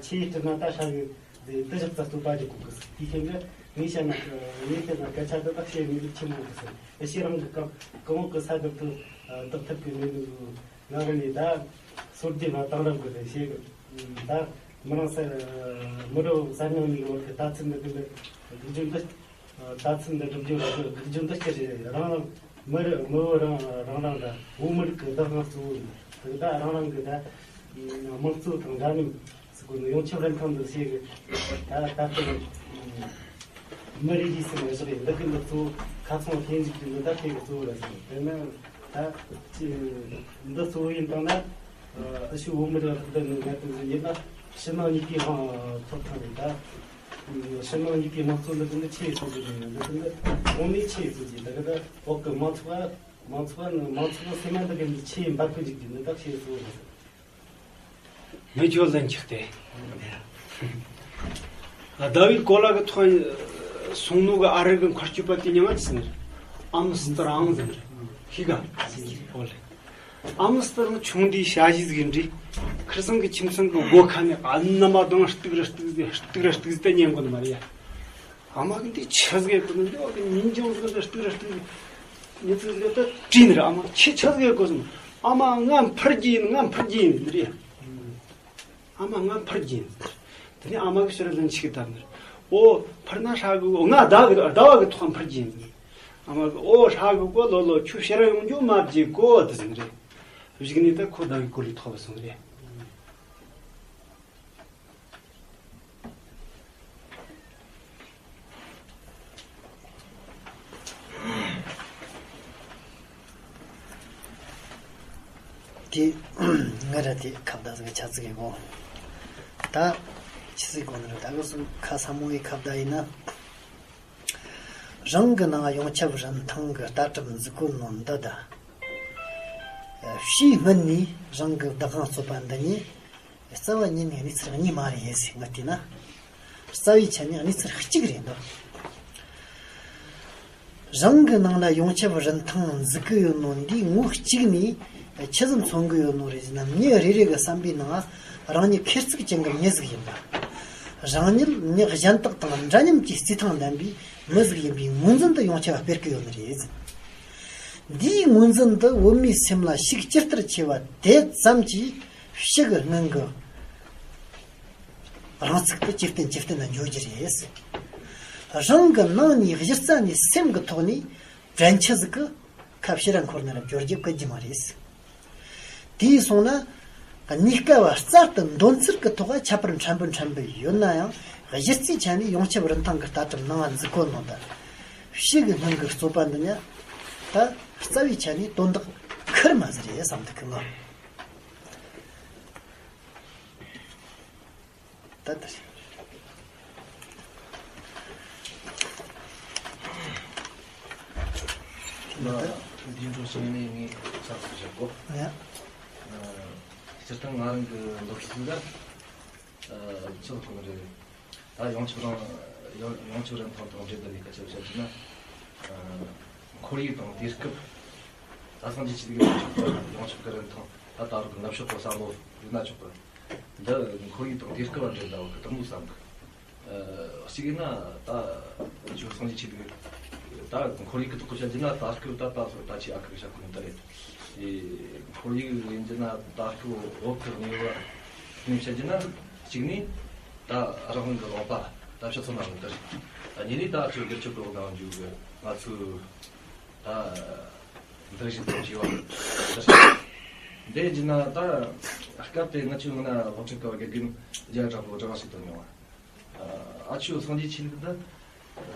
ཆེ་ཡི་སྤྲུལ་ན་ད་ཧྲ་གི། དེ་དེ་བཞག་ཙམ་རྩོད་པ་རྒྱག་གོ་གི་ཟེར། དེའི་རྐྱེན་གྱིས་ངས་བཤད་ན། ངས་བལྟས་ན་སྐད་ཆ་འདི་དག་བཤད་ནུས་ལུགས་ཆེན་མོ་གི་ཟེར། ཨ། ཕྱིས་རང་གི་སྐབས་གང་འོག་གི་ས་བདག་ཏུ་བདག་ཐུབ་ཀྱི་མེད་ནི་ང་རང་ནས་ད་སྲོལ་རྒྱུན་ལ་དེང་རབས་ཀྱི་རེད་བཤད་གི། ད་མི་རང་ས་མི་རོ་གསར་རྙིང་གཉིས་ཀྱི་བར་གྱི་ལྟ་ཚུལ་འདི་གི་འདི་སྒྲུབ་རྒྱུ་འདི། ལྟ་ཚུལ་འདི་སྒྲུབ་རྒྱུ་རེད། སྒྲུབ་རྒྱུ་འདི་སྤྱིར་རང་རང་མི་རི་མི་བོད་རང་རང་རང་ད་བོད་མི་རིགས་ཀྱི་བདག་དབང་གཙོ་བོ་ཡིན། དེ་ད་རང་རང་གི་ད་དམངས་གཙོ་དང་འདྲ་མཉམ་ཟེར་གོ་ནི་ཡོངས་ཁྱབ་རིན་ཐང་འདི་བཤད་གི། ད་ད་ལྟ་མི་རེ་རེའི་སེམས་ལ་བཞག་ཡིན། འདི་གི་འདི་གཙོ་བོ་ཁ་ཚོན་ལྷན་ཅིག་གི་འདི་ད་དེ་གི་གཙོ་བོ་རེད་ཟེར། དེ་ནི་ད་ཅི་འདི་གཙོ་བོ་ཡིན་བཏང་ན། ཨ་ཕྱི་བོད་མི་རིགས་ལ་ཐུག་ད་ནི་ང་ཏང་ཡིན་ན་ཕྱི་ནང་གཉིས་ཀའི་དབང་ཐོབ་ཐང་རེད། ད་ཕྱི་ནང་གཉིས་ཀའི་དམངས་གཙོ་འདི་གི་འདི་ཆེ་སོང་གི་རེད། འདི་གི་འདི་གོང་ནས་ཆེ་སོང་གི། ད་གི་ད་འོག་གི་མང་ཚོགས་མང་ཚོགས་ནི་མང་ཚོགས་སེམས་ནང་འདི་གི་འདི་ཆེ་འབབ་གི་འཇུག་གི་འདི་ད་ཆེ་སོང་རེད། མི་ཁྱོད་ལན་ཆགས་ཏེ། ཟླ་བའི་གོ་ལ་གི་ཐོག་སོང་ནོ་གི་ཨ་རི་གི་མཁར་སྐྱོད་པ་དེ་ཉི་མ་ཅི་ཟེར། ཨམ་སི་ཏི་རང་ཟེར། ཤི་ག་ཨོ་ལེ། ཨམ་སི་ཏི་རང་ཆུང་དུས་ཞ་ཞི་ཟིག་ཡིན་དུས། ཁིར་སང་གི་ཁྱིམ་ཚང་གི་སྒོ་ཁ་ནས་ཨ་ནི་མ་དང་སྟུག་ར་སྟུག་སྟུག་ར་སྟུག་ཟིག་ད་ཉན་གོ་ནི་མ་རེད་ཡ། ཨ་མ་གི་འདི་ཆི་ཟིག་ཡེད་གོ་ནི། འདི་བ་གི་ཉིན་ཅང་ཟིག་ར་སྟུག་ར་སྟུག་ཟིག་ཉི་ཚེ་ཟིག་ད་དྲིས་ནི་ར། ཨ་མ་ཁྱི་ཆི་ཟིག་ཡེད་གོ་སོང་། ཨ་མ་ང་འཕུར་རྒྱུ་ཡིན། ང་འཕུར་རྒྱུ་ཡིན་ནི་རེད་ཡ། ཨ་མ་ང་འཕུར་གྱིན། དེ་ནས་ཨ་མ་གི་ཕྱིར་ལན་ཅིག་བཏབ་ནི། ཨོ་འཕུར་ན་ཧྲ་གི་གོ། ང་ཟླ་གི་ཟླ་བ་གི་ཐོག་འཕུར་གྱིན། ཨ་མ་གི་ཨོ་ཧྲ་གི་གོ། ལོ་ལོ་ཁྱོད་ཕྱིར་ཡོང་རྒྱུ་མ་བརྗེད་གོ་དེ་ཟེར་ནི་རེད། གཞུག་ནས་ད་ཁོ་ཟླ་བའི་གོ་ལའི་ཐོག་སོང་ནི་རེད། དེ་ང་ར་དེ་ཁ་བརྡ་ཟིག་ཆ་ཚིག་གི་གོ། ད་ཆི་ཟིག་གོ་ནི་རེད། ད་གི་སུ་ཁ་ས་མོ་ཡི་ཁ་བརྡ་ཡིན་ན། རང་གི་ནང་ཡོངས་ཁྱབ་རིན་ཐང་གི་ལྟ་གྲུབ་འཛུགས་གོ་ནོ་འདི་ད། ཕྱིའི་སྨན་ནི་རང་གི་བདག་དབང་རྩོད་པ་འདི་ཉིད། རྩ་བ་ཉིད་ནས་གནས་ཚུལ་གཉིས་མ་རེད་ཟེར། ངས་བལྟས་ན། རྩ་བའི་ཆ་ནས་གནས་ཚུལ་གཅིག་རེད་འདུག། རང་གི་ནང་ལ་ཡོངས་ཁྱབ་རིན་ཐང་འཛུགས་ཀྱི་ཡོད་ནོ་འདིའི་ངོས་གཅིག་ནས་ཆི་ཟིག་མཚོན་གྱི་ཡོད་ནོ་རེད་ཟེར་ན། མྱི་རེ་རེ་གི་བསམ་པའི་ནང་རང་ཉིད་ཁེར་ཚུགས་ཅན་གྱི་མྱི་ཟིག་ཡིན་པ། རང་ཉིད་མྱི་གཞན་དག་དང་འདྲ་མཉམ་གྱི་རྩིས་ཐང་ལྡན་པའི་མི་ཟིག་ཡིན་པའི་ངོས་འཛིན་དུ་ཡོངས་ཁྱབ་སྤེལ་གྱི་ཡོད་ནི་རེད། འདིའི་ངོས་འཛིན་འདི་བོད་མིའི་སེམས་ལ་ཤུགས་ཇི་ལྟར་ཆེ་བ་དེ་ཙམ་གྱིས་ཕྱི་གི་སྔོན་གྱི་རང་ཚུགས་དེ་ཇེ་བརྟན་ཇེ་བརྟན་ལ་འགྱོ་རྒྱུ་རེད། རང་གི་ནང་ནས་གཞི་རྩ་ནས་སེམས་ཀྱི་ཐོག་ནས་དྲན་ཆེ་ཟིག་གི་ཁ་ཕྱིར་ར་འཁོར་ནས་ར་འབྱོར་རྒྱུ་གི་རྒྱུ་མ་རེད། དེ་ཡིན་སོང་ན། གནས་སྐབས་རྩལ་དུ་འདོན་ཚུལ་གྱི་ཐོག་ཁྱད་པར་ཕྲན་བུ་ཕྲན་བུ་ཡོད་ན་ཡང་། གཞི་རྩའི་ཆ་ནས་ཡོངས་ཁྱབ་རིན་ཐང་གི་ལྟ་གྲུབ་ནང་འཛུགས་གོ་ནོ་ད། ཕྱི་གི་སྔོན་གྱི་རྩོད་པ་འདི་ཉིད་ད་རྩ་བའི་ཆ་ནས་དོན་དག་ཁེར་མ་ཟིག་རེད་བསམ་འདུག་གི་ང་། ད་ལྟ་རེད། ལ་འདི་འགྲོ་བྱུང་ནས་ངས་ཚར་ཚུར་བཞག་གོ། ཡ། སྤྱིར་བཏང་ང་རང་གི་འདོད་ཤེས་འདི་ཚོ་གང་རེད། ད་ཡོངས་ཁྱབ་རང་ཡོངས་ཡོངས་ཁྱབ་རིན་ཐང་དང་འབྲེལ་བསྡད་པའི་སྐད་ཆ་བཤད་ཀྱི་ན། ཁོར་ཡུག་དང་དུས་སྐབས། ད་སངས་རྒྱས་ཆོས་ལུགས་ཡོངས་ཁྱབ་ཀྱི་ཡོངས་ཁྱབ་ཀྱི་རིན་ཐང་ད་ད་རུང་གི་ནུབ་ཕྱོགས་ཀྱི་བསམ་བློ་ཡིན་ན་ཆོག་གི། འདི་ཁོར་ཡུག་དང་དུས་སྐབས་ལ་འབྲེལ་ཟླ་བ་གི་དང་པོ་བསམ་གི། ཨ། གཅིག་ཡིན་ན་ད་ཆོས་སངས་རྒྱས་ཆོས་ལུགས་ད་ཁོར་ཡུག་གི་ཐོག་གི་བཤད་རྒྱུ་ན་ད་སྐབས་ད་ད་སོ་ད་ཆེས་ཨ་ཁུ་གི་ཤ་ཁུ་ནི་ད་རེད། ཨེ། ཁོར་ཡུག་ཡིན་རྒྱུ་ན་ད་སྐབས་འོག་གི་གནས་བབ་ནས་བཤད་རྒྱུ་ན། གཅིག་ནི་ད་རང་དབང་གི་ལུང་པ་ད་ཕྱི་ཚོ་ན་རུང་ད་རེད། ད་གཉིས་ནི་ད་ཆོས་སྒེར་གཅིག་གི་འོག་ན་འཇུག་གི་ང་ཚོས། ད་འདིར་བཞིན་དུ་བྱས་པ་འདི་ཡིན་ན་ད་སྐབས་དེ་ང་ཚོའི་ངོས་ན་སློབ་ཕྲུག་སྐབས་དགེ་རྒན་རྒྱ་གྲགས་པོ་གྲྭ་བ་ཞིག་ཏུ་མྱོང་བ། ཨ་ཆོས་སངས་རྒྱས་ཆོས་ལུགས་འདི་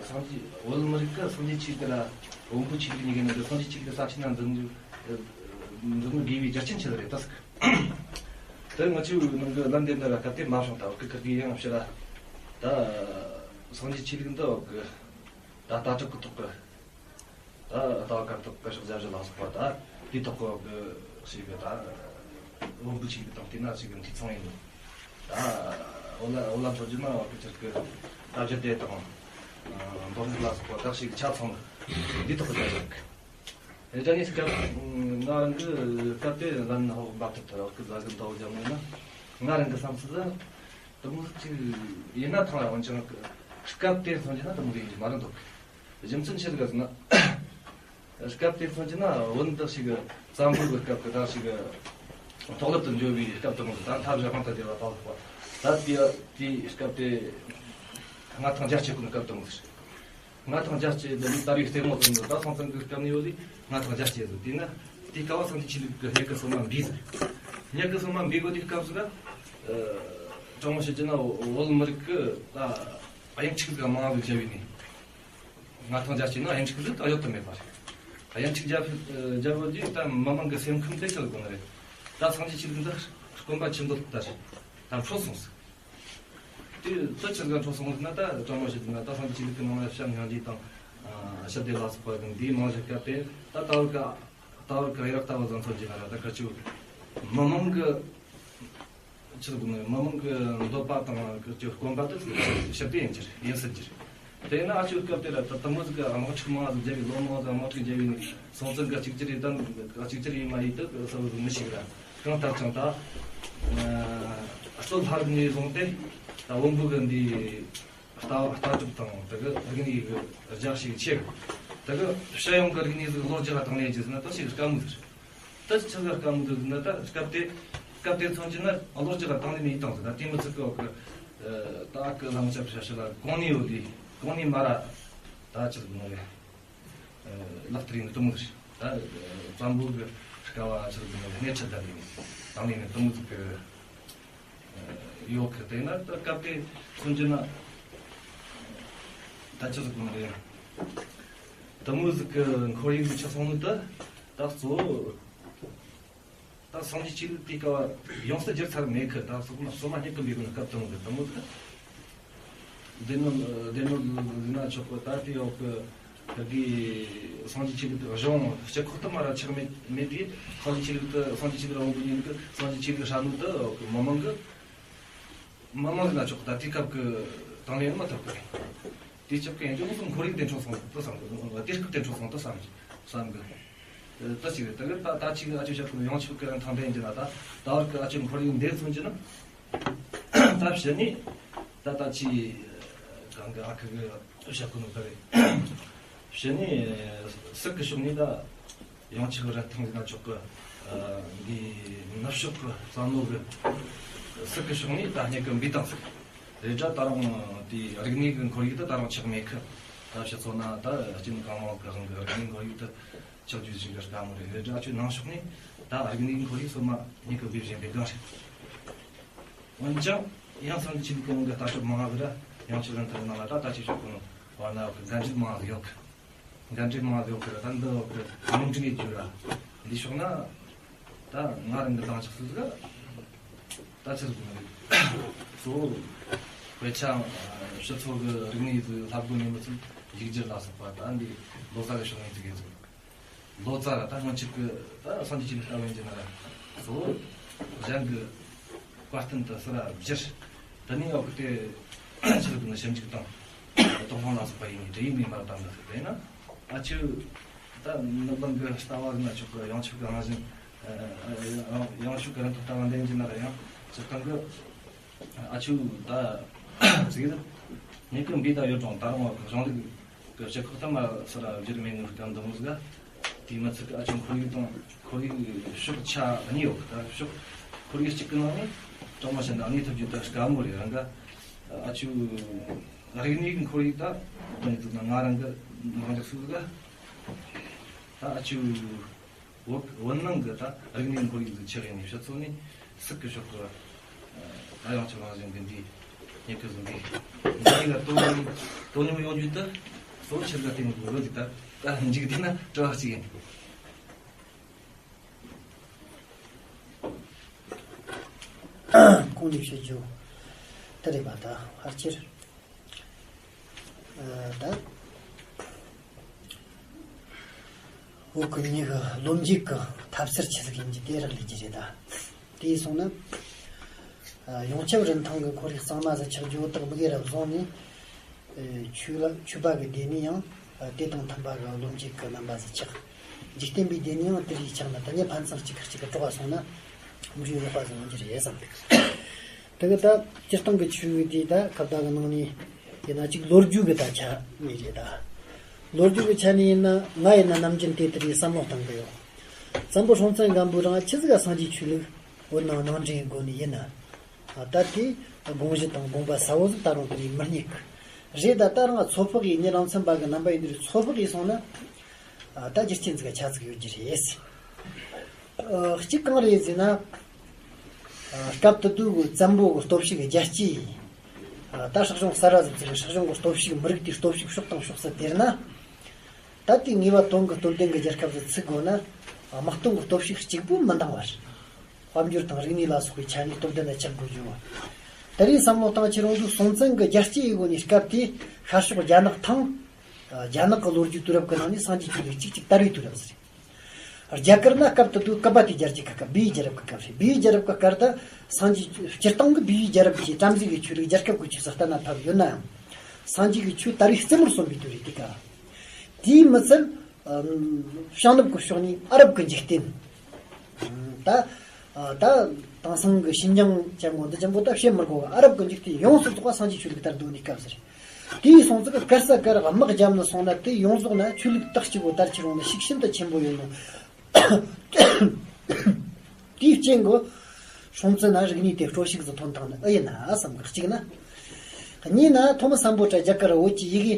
སངས་རྒྱས་བོད་མི་རིགས་ཀྱི་སངས་རྒྱས་ཆོས་ལུགས་ལ་བོན་པོ་ཆོས་ལུགས་གཉིས་ཀའི་ནང་གི་སངས་རྒྱས་ཆོས་ལུགས་ས་ཆ་ན་འཛིན་རྒྱུ་འཛིན་དགོས་པའི་རྒྱུ་རྐྱེན་ཆེ་ལ་རེད་ད་ཟེར་གི། དེ་ང་ཚོའི་ནང་གི་ལན་དེ་འདི་ལ་སྐབས་དེ་མ་བྱུང་། ད་བོད་ཀྱི་ཁུར་གི་ཡང་ཕྱིར་ད་སངས་རྒྱས་ཆོས་ལུགས་འདི་བོད་ཀྱི་ད་ལྟ་གྲུབ་ཀྱི་ཐོག་གི་ད་ལྟ་བ་གར་ཐོག་སྐུ་ཞབས་རྒྱ་བཞི་ལ་སོགས་པ་ད་དེའི་ཐོག་གི་ཞིག་གི་ད་བོན་པོ་ཆོས་ལུགས་དང་བལྟས་ན་ཞིག་གི་འཐུས་ཚང་ཡིན་ནོ། ད་འོ་ལ་འོ་ལ་འཕྲོད་རྒྱུ་ན་བ་ཀི་ཅིར་གི་ད་རྒྱུད་སྡེ་དང་མདོ་སྔགས་ལ་སོགས་པ་ད་ཞིག་ཆ་ཚང་འདིའི་ཐོག་གི་ད་ཞིག་གི་རེད། ད་ནི་སྐབས་ང་རང་གི་སྐབས་དེ་ལན་ཧོ་འབབ་ཐུབ་ཐུབ་བ་ཀི་ལ་གི་མདོ་རྒྱ་མོ་ན་ང་རང་གི་བསམ་ཚུལ་ལ་དུ་མོ་ཅིག་ཡིན་ན་ཐང་ལ་འོན་ཀྱང་སྐབས་དེ་མཚོན་རྒྱུ་ན་དུ་མོ་གི་ཡིན་གྱི་མ་རེད་འདུག་རྒྱུ་མཚན་ཆི་ཟིག་ཟེར་ན། སྐབས་དེ་མཚོན་རྒྱུ་ན་བོན་འདི་ཞིག་གི་བཙན་པོ་གི་སྐབས་ཀྱི་ད་ཞིག་གི་མཐོ་སློབ་ཏུ་འགྱོ་བའི་སྐབས་དུ་མོ་ཟིག་ད་མཐའ་བཞག་གང་ལྟར་དེ་བ་ད་ལོག་པ་ད་དེ་དེའི་སྐབས་དེ་མངའ་ཐང་རྒྱ་ཆེ་ཀུན་སྐབས་དུ་མོ་ཟིག་མངའ་ཐང་རྒྱ་ཆེ་འདི་ནི་ད་རེས་རྩེད་མོ་ཟིན་འདུག་ད་སང་ཙང་གི་སྐབས་ནས་ཡོད་ལི་མངའ་ཐང་རྒྱ་ཆེ་ཟིག་དེ་ན་དེ་སྐབས་བ་སངས་རྒྱས་ཆོས་ལུགས་ཀྱི་མྱུ་གུ་སོ་མ་འབུས་ཟིག་མྱུ་གུ་སོ་མ་འབུས་གོ་དེ་སྐབས་སུ་ད་དྲང་མོ་བཤད་རྒྱུ་ན་བོད་མི་རིགས་ཀྱི་ད་དབྱིན་ཁྲིག་ཟིག་མང་ཟིག་བྱ་བའི་ནི། མངའ་ཐང་རྒྱ་ཆེ་ན་དབྱིན་ཁྲིག་ཟིག་ད་ཡོད་དུ་མེད་པ་རེད། དབྱིན་ཁྲིག་རྒྱ་རྒྱ་བོད་ཀྱི་ད་མི་མང་གི་སེམས་ཁམས་དེ་ཆགས་དགོས་ནི་རེད། ད་སངས་རྒྱས་ཆོས་ལུགས་འདི་དཀོན་པ་ཆེན་པོ་ལྟ་རེད། ད་འཕྲོ་སོང་ཟིག་དེ་ད་ཆི་ཟིག་འཕྲོ་སོང་ཟིག་ན་ད་དྲང་མོ་བཤད་ན་ད་སངས་རྒྱས་ཆོས་ལུགས་ཀྱི་ནང་ལ་བྱམས་སྙིང་རྗེ་དང་ཞི་བདེ་ལ་སོགས་པ་དང་འདིའི་རྨང་གཞི་སྐབས་དེ་ད་ལྟ་བུ་ཀ་ལྟ་བུ་ཀ་ཡག་ལྟ་བུ་ཟིག་མཚོན་གྱི་ན་ར་ད་ཁ་ཆུ་མི་མང་གི་ཕྱིར་དགོས་ནས་མི་མང་གི་འདོད་པ་དང་གི་དཀོན་པ་དེ་ཞིབ་ཏུ་ཡིན་གྱི་རེད། ཡིན་སྲིད་ཀྱི་རེད། དེས་ན་ཨ་ཆོས་སྐབས་དེ་ལ་ད་དུ་མོ་ཟིག་གི་དམག་འཁྲུག་མང་ཟིག་བརྒྱབ་པའི་ལོ་མང་ཟིག་དམག་འཁྲུག་བརྒྱབ་པའི་ནས་སྲོང་བཙན་གི་གཅིག་གྱུར་ཡིན་དམ་གཅིག་གྱུར་ཡིན་མ་ཡིན་དེ་གསལ་བོ་ཟིག་མི་ཤེས་གི་ར། གང་ལྟར་ཀྱང་ད་སྟོད་ལྷ་རིགས་ནས་བཟུང་སྟེ་ད་བོན་པོ་གི་འདི་ལྟ་ལྟ་གྲུབ་དང་དེ་གི་རིག་གནས་གི་རྒྱ་ཞིག་ཆེ་གི། དེ་གི་སྤྱི་ཡོངས་གི་རིག་གནས་ཟིག་ལོ་བརྒྱ་ག་དང་ལེན་རྒྱུ་ཟིན་ན་ད་ཞིག་དཀའ་མོ་ཟིག་རེད། ད་ཆི་ཟིག་དཀའ་མོ་འདུག་ཟེར་ན། ད་སྐབས་དེ་སྐབས་དེ་མཚོན་གྱི་ན་ཨ་ལོ་གཅིག་ག་དང་ལེན་ཡིན་དང་ཟེར་ན། དེ་མི་ཚིག་གི་འོག་གི་ད་ཨ་ཀི་བླང་བྱ་བྱ་ཞིག་ལ་གོང་ནས་ཡོད་ལས་གོང་ནས་མ་ར་ད་ཆི་ཟིག་ནོ་རེད། ལག་བསྟར་ཡིན་དུ་མོ་ཟེར། ད་བཙན་པོ་གི་སྐབས་བ་ཆི་ཟིག་ནོ་སྣེ་ཁྲིད་ད་ལས་དང་ལེན་དུ་མོ་ཟིག་གི་ཡོད་གི། དེ་ན་ད་སྐབས་དེ་མཚོན་གྱི་ན་ད་ཆི་ཟིག་ནོ་རེད། དུ་མོ་ཟིག་གི་ཁོར་ཡུག་གི་ཆ་ཚང་ནི་ད་ད་གཙོ་བོ། ད་སངས་རྒྱས་ཆོས་ལུགས་དེའི་སྐབས་ཡོངས་སུ་གྱུར་ཚར་མེད་གི། ད་སོག་མ་སོ་མ་སྙེག་གི་འབུད་གི་ནི་སྐབས་དང་གི་དང་གི། སྡེ་སྣོད་སྡེ་སྣོད་ལ་ན་ཆོག་གི། ད་དེ་འོག་གི་དགེ་སངས་རྒྱས་ཆོས་ལུགས་གཞུང་སྤྱི་ཁོག་ཏུ་མ་ར་ཆགས་མེད་མེད་དེ། སངས་རྒྱས་ཆོས་ལུགས་དེ་སངས་རྒྱས་ཆོས་ལུགས་རང་དབང་པོ་ཉིད་གི་སངས་རྒྱས་ཆོས་ལུགས་ཧྲ་ནུ་དེ་འོག་གི་མི་མང་གི་མི་མང་གི་ན་ཆོག་གི། ད་དེའི་སྐབས་གི་དང་ལེན་མ་ཐུབ་གི། དེ་ཆོག་གི་ཡང་ཅུང་ཟད་ཁོར་ཡུག་དེ་འཕྲོག་སོང་དུ་བསམ་གི། དེ་སྐབས་དེ་འཕྲོག་སོང་དུ་བསམ་བསམ་གི། ད་ཅིག་རེད། ད་གི་ད་ད་ཅིག་ཨ་ཅོ་ཞབས་ཀྱི་ཡང་ཆོས་ཀྱི་རིན་ཐང་ལྡན་གྱི་ན། ད་ད་བར་གི་ཨ་ཅོ་ཁོར་ཡུག་འདི་མཚོན་གྱི་ན། ད་ཕྱི་ནས་ད་ད་ཅི་གང་གི་ཨ་ཁུ་གི་ཞབས་ཀྱི་ནོ་ད་རེད། ཕྱི་ནས་སྲིད་ཀྱི་ཕྱོགས་ནས་ད་ཡང་ཆོས་ཀྱི་རིན་ཐང་ལྡན་ཆོག་གི། འདི་ནུབ་ཕྱོགས་ཀྱི་བསམ་བློ་གི་སྲིད་ཀྱི་ཕྱོགས་ནས་ད་སྙེག་གི་འབུད་བཏང་ཟིག་རེད། ད་ད་རུང་དེ་རིག་གནས་ཀྱི་ཁོར་ཡུག་ད་ད་རུང་ཆགས་མེད་གི། ད་ཕྱི་ཚོ་ན་ད་སྤྱི་ནོར་གང་མང་གི་རང་གི་རིག་གནས་ཁོར་ཡུག་ད་ཆགས་རྒྱུ་ཞིག་གི་དཀའ་མོ་རེད། རེད་ད་ཆོས་ནང་ཕྱོགས་ནས་ད་རིག་གནས་ཁོར་ཡུག་སོ་མ་ཉིད་ཀྱི་འབུད་བཞིན་པའི་སྒང་རེད། འོན་ཀྱང་ཡང་སངས་རྒྱས་ཆོས་ལུགས་ཀྱི་ནང་གི་ལྟ་གྲུབ་མང་བ་ར་ཡང་ཆོས་རིན་ཐང་ནང་ལ་ད་ལྟ་ཆོས་ཕྱོགས་ཀྱི་ནང་བར་ན་འགལ་འབྲེལ་མང་བ་ཡོད་གི། འགལ་འབྲེལ་མང་བ་ཡོད་གི་ར། ད་འདི་འོག་གི་ལུང་འདྲེན་གྱི་རྒྱུ་ར་འདི་ཕྱོགས་ན། ད་ང་རང་གི་དང་ཆགས་སུ་ཟིག་ད་ཆི་ཟིག་མི་རེད། གཙོ་བོ་དཔེ་ཆ་སྤྱི་ཚོགས་ཀྱི་རིག་གནས་ཀྱི་ལྷབ་སྒོ་ནས་མི་ཚུལ་ཡིག་སྒྱུར་ལ་སོགས་པ་ད་འདི་ལོ་ཙཱ་གི་ཕྱོགས་ནས་ཟིག་ཡིན་ཟིག་ལོ་ཙཱ་ར་ད་སྔོན་ཆད་ཀྱི་ད་སངས་རྒྱས་ཆོས་ལུགས་ལྟ་བུ་ཡིན་གྱི་ན་ར། གཙོ་བོ་གཞན་གྱི་བཀའ་བསྟན་དུ་སུ་ར་བསྒྱུར། དེ་ནས་འོག་གི་དེ་ཆི་ཟིག་ནི་ཞིབ་འཇུག་དང་རྟོགས་ལྷུང་ལ་སོགས་པ་ཡིན་ནི་དེ་ཡིན་མིན་མ་བཏང་ན་ཟིག་རེད་ན། ཨ་ཆོས་ད་ནུབ་གླིང་གི་ལྟ་བ་ན་ཆོག་གི། ཡང་ཆོས་ཀྱི་རང་བཞིན་ཡང་ཆོས་ཀྱི་རིན་ཐང་ལྡན་གྱི་ན་ར། ཡང་སྤྱིར་བཏང་གི་ཨ་ཆོས་ད་ཟིག་ནི་ཀུན་འབུད་ད་ཡོད་རུང་ད་རུང་གཞུང་ལུགས་ཀྱི་སྤྱི་ཁོག་ཏུ་མ་སུ་ར་བསྒྱུར་མེད་ནོ་སྐབས་འདི་མོ་ཟིག་ག། དེ་མི་ཚིག་གི་ཨ་ཆོས་ཁོར་ཡུག་དང་ཁོར་ཡུག་ཕྱོགས་ཆ་གཉིས་ཡོད་གི། ད་ཕྱོགས་ཁོར་ཡུག་གཅིག་གི་ནང་ནས་དྲང་མོ་བཤད་ན་གནས་ཐུབ་རྒྱུ་ད་དཀའ་མོ་རེད། རང་ག་ཨ་ཆོས་རིག་གནས་ཀྱི་ཁོར་ཡུག་ད་དོན་དུ་ན་ང་རང་གི་མང་ཇག་སུ་ཟིག་ག། ད་ཨ་ཆོས་བོད་བོད་ནང་གི་ད་རིག་གནས་ཁོར་ཡུག་ཟིག་ཆགས་ཡིན་ནས་ཕྱི་ཚོ་ནས་སྲིད་ཀྱི་ཕྱོགས་ཀྱི་ད་ཡང་ཆོས་རང་བཞིན་གྱི་འདི་ཉེ་གི་བཟུང་གི་འདི་ལ་དོ་སྣང་དོ་སྣང་ཡོང་རྒྱུ་དེ་གཙོ་ཆེ་ག་དེ་མི་དགོས་རོ་ཟིག་ད་ད་འཇིག་རྟེན་ན་དྲི་བ་གཅིག་ཡིན། གོང་ནས་བཤད་རྒྱུ་དེ་རེད་པ། ད་ཕལ་ཆེར། ད་བོད་ཀྱི་མྱི་གི་བློ་འབྱེད་ཀྱི་ཐབས་ཟུར་ཆི་ཟིག་ཡིན་གྱི་དེ་རག་ལས་ཀྱི་རེད་ད། དེ་སོང་ན། ཡོངས་ཁྱབ་རིན་ཐང་གི་ཁོར་ཡུག་གཙང་མ་ཟིག་ཆགས་རྒྱུ་བོ་དག་མི་སྒེར་ར་བཟུང་ནས། ཆོས་ལ་ཆོས་པ་གི་སྡེ་ནས་ཡང་དེ་དང་མཐུན་པ་གི་བློ་འབྱེད་ཀྱི་རྣམ་པ་ཟིག་ཆགས། འཇིག་རྟེན་པའི་སྡེ་ནས་ཡང་དེ་རིགས་ཆགས་ན་ད་ནི་ཕན་ཚུན་གཅིག་གིས་གཅིག་གི་གྲོགས་པ་སོང་ན་འབྲས་བུ་ལེགས་པ་ཟིག་ཡོང་རྒྱུ་རེད་བསམ་གི། དེ་གི་ད་སྤྱིར་བཏང་གི་ཆོས་འདི་ད་ཁ་བརྡ་གི་ནང་ནས་ཡིན་ན་ཅིག་ལོ་རྒྱུས་གི་ད་ཆ་ནས་རེད་ད། ལོ་རྒྱུས་གི་ཆ་ནས་ཡིན་ན་ང་ཡིན་ན་ནམ་རྒྱུན་དེ་ལྟར་བསམ་བློ་བཏང་གི་ཡོད། བཙན་པོ་སྲོང་བཙན་སྒམ་པོ་རང་ཆི་ཟིག་ག་སངས་རྒྱས་ཆོས་ལུགས་བོད་ནང་ནང་འདྲེན་གི་སྒོ་ནས་ཡིན་ན། ད་དེ་དགོངས་གཞི་དང་དགོངས་པ་གསལ་བོ་ཟིག་ད་རུང་དེ་ནས་མི་རྙེད་གི། རེད་ད། ད་རང་ཚོད་དཔག་ཡིན་ཉིད་རང་མཚན་པ་གི་རྣམ་པ་ཡིན་དུས་ཚོད་དཔག་ཡིན་སོང་ན། ད་རྒྱུ་རྐྱེན་ཟིག་ག་ཆ་ཟིག་ཡོད་རྒྱུ་རེད། གཅིག་གང་རེད་ཟེར་ན། སྐབས་དེ་དུས་ཀྱི་བཙན་པོ་གི་སྟོབས་ཤུགས་རྒྱ་སྐྱེད་ཡིན། ད་སྲིད་གཞུང་གསར་བ་ཟིག་ཚུགས། སྲིད་གཞུང་གི་སྟོབས་ཤུགས་མི་རིགས་དེའི་སྟོབས་ཤུགས་ཕྱོགས་དང་ཕྱོགས་སུ་དེར་ན། ད་དེ་ངེས་པ་དོན་གྱི་སྟོབས་ལྡན་གྱི་རྒྱལ་ཁབ་ཟིག་ཚུགས་དགོས་ན། དམག་དོན་གྱི་སྟོབས་ཤུགས་གཅིག་པུས་མི་འདང་བར། དཔལ་འབྱོར་དང་རིག་གནས་ལ་སོགས་པའི་ཆ་ནས་སྟོབས་ལྡན་ལ་ཆགས་དགོས་རྒྱུ། དེ་རིང་བསམ་བློ་བཏང་ཕྱིར་འོང་དུས་སྲོང་བཙན་གྱི་རྒྱལ་གཅེས་ཡི་སྒོ་ནས་སྐབས་དེའི་ཤར་ཕྱོགས་རྒྱ་ནག་ཐང་། རྒྱ་ནག་གི་ལོ་རྒྱུས་དུས་རབས་ཀྱི་ནང་ནས་སངས་རྒྱས་ཆོས་ལུགས་གཅིག་གཅིག་དར་བའི་དུས་རབས་ཟེར། རྒྱ་གར་ན་སྐབས་དེ་དུས་ཀ་པ་ཏི་རྒྱལ་རྒྱུད་ཀྱི་སྐབས། བེའུ་རྒྱལ་རབས་ཀྱི་སྐབས་རེད། བེའུ་རྒྱལ་རབས་ཀྱི་སྐབས་དེ་སངས་རྒྱས། སྤྱིར་བཏང་གི་བེའུ་རྒྱལ་རབས་ཀྱི་བྲམ་ཟེ་གི་ཆོས་ལུགས་རྒྱལ་ཁབ་ཀྱི་ཆོས་སུ་གཏན་ན་ཕབ་ཡོད་ན་ཡང་། སངས་རྒྱས་ཀྱི་ཆོས་དར་བའི་རྩེ་མོར་སོན་པའི་དུས་རེད། དེ་ག་དེའི་མི་ཚད། ཨམ། བྱང་ནུབ་ཀྱི་ཕྱོགས་ནས་ཨ་རབ་ཀྱི་འཇིག་རྟེན། ཨམ། ད། ཨ། ད་དེང་སང་གི་ཤིན་ཅང་ཅན་པོ་འདི་ཅན་པོ་ད་བཤད་མི་དགོས་གི། ཨ་རབ་ཀྱི་འཇིག་རྟེན་ཡོངས་སུ་རྫོགས་པ་སངས་རྒྱས་ཆོས་ལུགས་དར་འདོད་ནི་སྐབས་ཟེར། དེའི་སོང་ཙང་གི་གར་ས་གར་དམག་བརྒྱབ་ནས་སོང་ན། དེ་ཡོངས་རྫོགས་ན་ཆོས་ལུགས་དག་གཅིག་པོ་དར་ཁྱེར་ཡོང་ནི་ཤུགས་ཤིན་ཏུ་ཆེན་པོ་ཡོད་ནོ། དེའི་རྐྱེན་གྱིས་སྲོང་བཙན་ན་རིག་གནས་དེ་སྤྲོ་ཤུགས་སུ་ཐོན་བཏང་ནི་ཨེ་ཡིན་ན་བསམ་གི། གཅིག་ན། གཉིས་ན་ཐོ་མི་སམ་བྷོ་ཊ་རྒྱ་གར་བོད་ཀྱི་ཡི་གེ།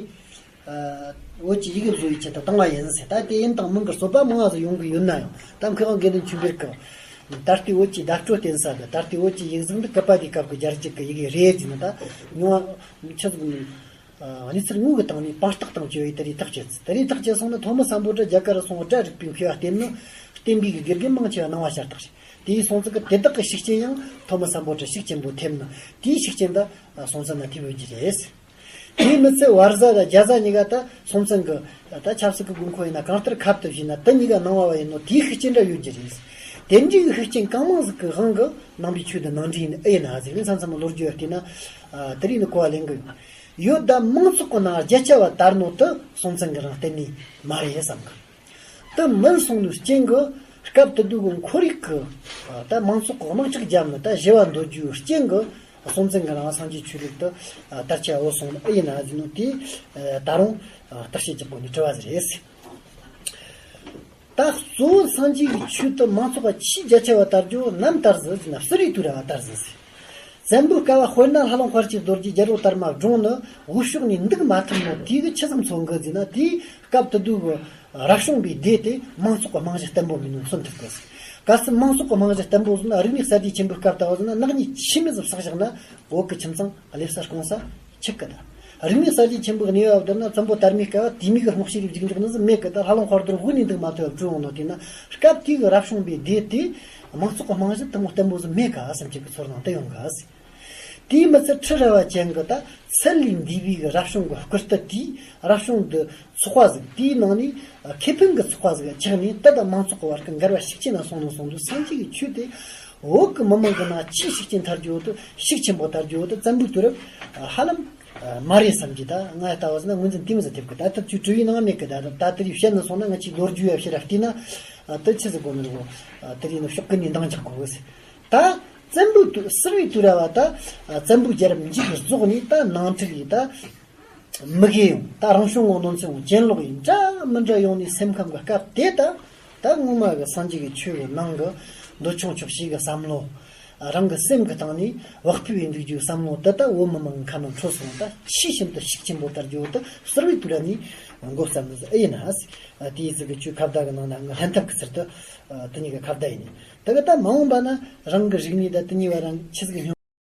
ཨ། བོད་ཀྱི་ཡི་གེ་བཟོ་བའི་ཆེད་དུ་བཏང་བ་ཡིན་ཟེར། ད་དེ་ཡིན་དང་མིན་གྱི་རྩོད་པ་མང་ང་ཟིག་ཡོང་གི་ཡོད་ན་ཡང་། ད་མཁས་དབང་དགེ་འདུན་ཆོས་འཕེལ་གྱིས། ད་ལྟའི་བོད་ཀྱི་བརྡ་སྤྲོད་བསྟན་ས་གི། ད་ལྟའི་བོད་ཀྱི་ཡིག་གཟུགས་འདི་ཀ་པ་ཏི་སྐབས་ཀྱི་རྒྱལ་རྒྱུད་ཀྱི་ཡི་གེ་རེད་ཟེར་ན། ད་ཉུང་བ་ཆི་ཟིག་ནི། ཨ། གནས་ཚུལ་དངོས་ཀྱི་སྟེང་ནས་དཔང་རྟགས་དང་བཅོལ་བའི་དེ་རིགས་ཐག་བཅད་ཚུལ། དེ་རིགས་ཐག་བཅད་སོང་ན་ཐོ་མི་སམ་བྷོ་ཊ་རྒྱ་གར་སོང་སྒྲ་རིག་པའི་མཁས་པ་བསྟེན་ནི། བསྟེན་པའི་གི་དགེ་རྒན་མང་ཆེ་བ་ནང་པ་ཤ་སྟག་རེད། དེའི་སོང་ཙང་གི་དེ་དག་གི་ཤུགས་རྐྱེན་ཡང་ཐོ་མི་སམ་བྷོ་ཊ་ཤུགས་ཆེན་པོ་ཐེབས་ནི། དེའི་ཤུགས་རྐྱེན་ད་སྲོང་བཙན་ན་ཐེབས་ཡོད་རྒྱུ་རེད། དེའི་མི་ཚད་བར་ཟ་དང་རྒྱ་བཟའ་གཉིས་ཀ་ད་སྲོང་བཙན་གྱི་ད་ཆབ་སྲིད་ཀྱི་དགོས་མཁོ་ཡིན་ན་གང་ལྟར་ཁ་བཏུབ་བྱས་ན། དེ་གཉིས་ཀ་ནང་པ་བ་ཡིན་ནོ། དེའི་ཤུགས་རྐྱེན་འདྲ་ཡོད་རྒྱུ་རེད། དེ་འདྲའི་གི་ཤུགས་རྐྱེན་གང་མང་ཟིག་གི་དབང་གིས་ནང་པའི་ཆོས་དེ་ནང་འདྲེན་ཡིན་ནི་ཨེ་ཡིན་ན་ཟེར། ངས་མཚམས་མཚམས་ལོ་རྒྱུས་བལྟས་ན། ཨ། དེ་རིགས་ནི་གོ་བ་ལེན་གི་ཡོད། ཡོད་ད་མང་ཚོགས་ཀྱི་ནང་རྒྱ་ཆེ་བ་དར་ནོ་དེ་སྲོང་བཙན་གྱི་རང་བརྟེན་ནི་མ་རེད་བསམ་གི། དེ་མིན་སོང་ནོའི་རྐྱེན་གྱིས་སྐབས་དེ་དུས་ཀྱི་ཁོར་ཡུག་གིས། ཨ། ད་མང་ཚོགས་ཀྱི་དམག་འཁྲུག་བརྒྱབ་ནས་ད་ཞི་བ་འདོད་རྒྱུའི་རྐྱེན་གྱིས་སྲོང་བཙན་གྱི་རང་སངས་རྒྱས་ཆོས་ལུགས་དེ། ཨ། དར་ཆ་བོ་སོང་ནི་ཨེ་ཡིན་ན་ཟེར་ནོ་དེ། ཨ། ད་རུང་། ཨ། བརྟག་དཔྱད་རྒྱག་དགོས་ནི་དྲི་བ་ཟིག་རེད། ད་གཙོ་བོ་སངས་རྒྱས་ཀྱི་ཆོས་དེ་མང་ཚོགས་པ་ཆེས་རྒྱ་ཆེ་བ་དར་རྒྱུ་ནམ་དར་ཟིག་ཟེར་ན། གསེར་བའི་དུས་ར་བ་དར་ཟིག་ཟེར། བཙན་པོའི་སྐབས་དཔེར་ན་ལྷ་ལུང་དཔལ་གྱི་རྡོ་རྗེ་རྒྱལ་པོ་དར་མ་བཀྲོངས་ནས་དབུས་ཕྱོགས་ནས་འདུག་མ་ཐུབ་ནོ་དེ་གིས་ཆི་ཟིག་མཚོན་གི་ཟེར་ན། དེའི་སྐབས་དེ་དུས་ཀྱི་རབ་བྱུང་པའི་སྡེ་དེ་མང་ཚོགས་ཀྱི་རྨང་གཞི་བརྟན་པོ་མིན་ནོ་མཚོན་ཐུབ་གི་ཟེར། གལ་སྲིད་མང་ཚོགས་ཀྱི་རྨང་གཞི་བརྟན་པོ་ཟིག་ན། རིག་གནས་གསར་བརྗེ་ཆེན་པོའི་སྐབས་ལྟ་བུ་ཟིག་ན་ནག་ཉེས་ཆི་མོ་ཟིག་བསགས་བཞག་ན་བོད་ཀྱི་ཁྱིམ་ཚང་གླེན་ས་སྐོང་ས་འཆི་གི། ད་རིག་གནས་གསར་བརྗེ་ཆེན་པོའི་གནས་བབ་བསྡུར་ན། བཙན་པོ་དར་མའི་སྐབས་དུས་མེད་ཀྱི་རྨོག་ཤེས་རིག་རྒྱུག་འཇོག་ནི་ཟིག་མེད་གི། ད་ལྷ་ལུང་དཔལ་རྡོར་དབུས་ནས་འདུག་མ་ཐུབ་བཀྲོངས་ནོ་དེ་ན། སྐབས་དེའི་གི་རབ་བྱུང་པའི་སྡེ་དེ་མང་ཚོགས་ཀྱི་རྨང་གཞི་དེ་མོ་བརྟན་པོ་ཟིག་མེད་ག་བསམ་གྱི་གི་ཚོར་སྣང་དེ་ཡོང་ག་ཟེར། དེའི་མི་ཚད་ཁྲི་རལ་པ་ཅན་གྱི་ད་ཚད་ལས་འདས་པའི་གི་རབ་བྱུང་གི་སྐུ་སྟོད་དེས་རབ་བྱུང་འདི་ཚོགས་པ་ཟིག། དེའི་ནང་ནས་ཁེ་ཕན་གྱི་ཚོགས་པ་ཟིག་ཆགས་ནས། ད་ད་མང་ཚོགས་ཀྱི་བར་གྱི་འགལ་བ་ཤུགས་ཆེ་ན་སོང་ནས་སོང་དུས་སངས་རྒྱས་ཀྱི་ཆོས་དེ་བོད་ཀྱི་མི་མང་གི་ནང་ཆེས་ཤུགས་ཆེན་དར་རྒྱུ་བོ་དེ། ཤུགས་ཆེན་པོ་དར་རྒྱུ་བོ་དེ་བཙན་པོའི་དུས་རབས་ཧ་ལམ་མ་རེད་བསམ་གྱི། ད་ང་ལྟ་བུ་ཟིག་ན་ངོས་འཛིན་དེ་མོ་ཟིག་ཐེབས་གི། ད་ཐབས་ཇུས་དྲི་བའི་ནང་མེད་གི། ད་ད་དེ་རིགས་བཤད་ནས་སོང་ན་ང་ཆོས་ལོ་རྒྱུས་ཡ་ཕྱིར་ར་བལྟས་ན། ཨ། དེ་ཆི་ཟིག་གོ་ནི་རེད་གོ། ཨ། དེ་རིགས་ནི་ཕྱོགས་ཀུན་ནས་འདང་རྒྱག་དགོས་གི་ཟེར། ད་བཙན་པོའི་དུས། གསེར་བའི་དུས་ར་བ་ད། ཨ། བཙན་པོའི་རྒྱལ་རབས་མཇུག་གི་རྫོགས་ནས། ད་ནང་འཁྲུག་ཡིན། ད་མུ་གེ་ཡོང་། ད་རང་བྱུང་ངོ་གནོད་འཚེ་ཡོང་། གྱེན་ལོག་ཡིན། འདྲ་མི་འདྲ་ཡོང་ནས་སེམས་ཁམས་ཀྱི་སྐབས་དེ། ད་ད་ངོ་མ་གི་སངས་རྒྱས་ཀྱི་ཆོས་ཀྱི་ནང་གི་འདོད་ཆུང་ཆོག་ཤེས་ཀྱི་བསམ་བློ། རང་གི་སེམས་ཀྱི་སྟེང་ནས་བག་ཕེབས་ཡིན་འདུག་རྒྱུའི་བསམ་བློ་དེ་ད་བོད་མི་མང་གི་ཁ་ནང་འཕྲོད་སོང་། ད་ཆེས་ཤིན་ཏུ་ཤུགས་ཆེན་པོ་དར་རྒྱུ་དེ་གསེར་བའི་དུས་རབས་ནས་འགོ་བརྩམས་ནི་ཨེ་ཡིན་ན་ཟེར། དེའི་ཚིག་གི་ཆོས་ཁ་བརྡ་གི་ནང་ན་ང་ལྷན་ཐབས་ཀྱི་ཚུལ་དུ་དེ་གཉིས་ཀ་ཁ་བརྡ་ཡིན། དེ་གི་ད་མ་འོངས་པ་ན་རང་གི་རིག་གནས་ད་དེ་གཉིས་བར་རང་ཆི་ཟིག་སྙོམས།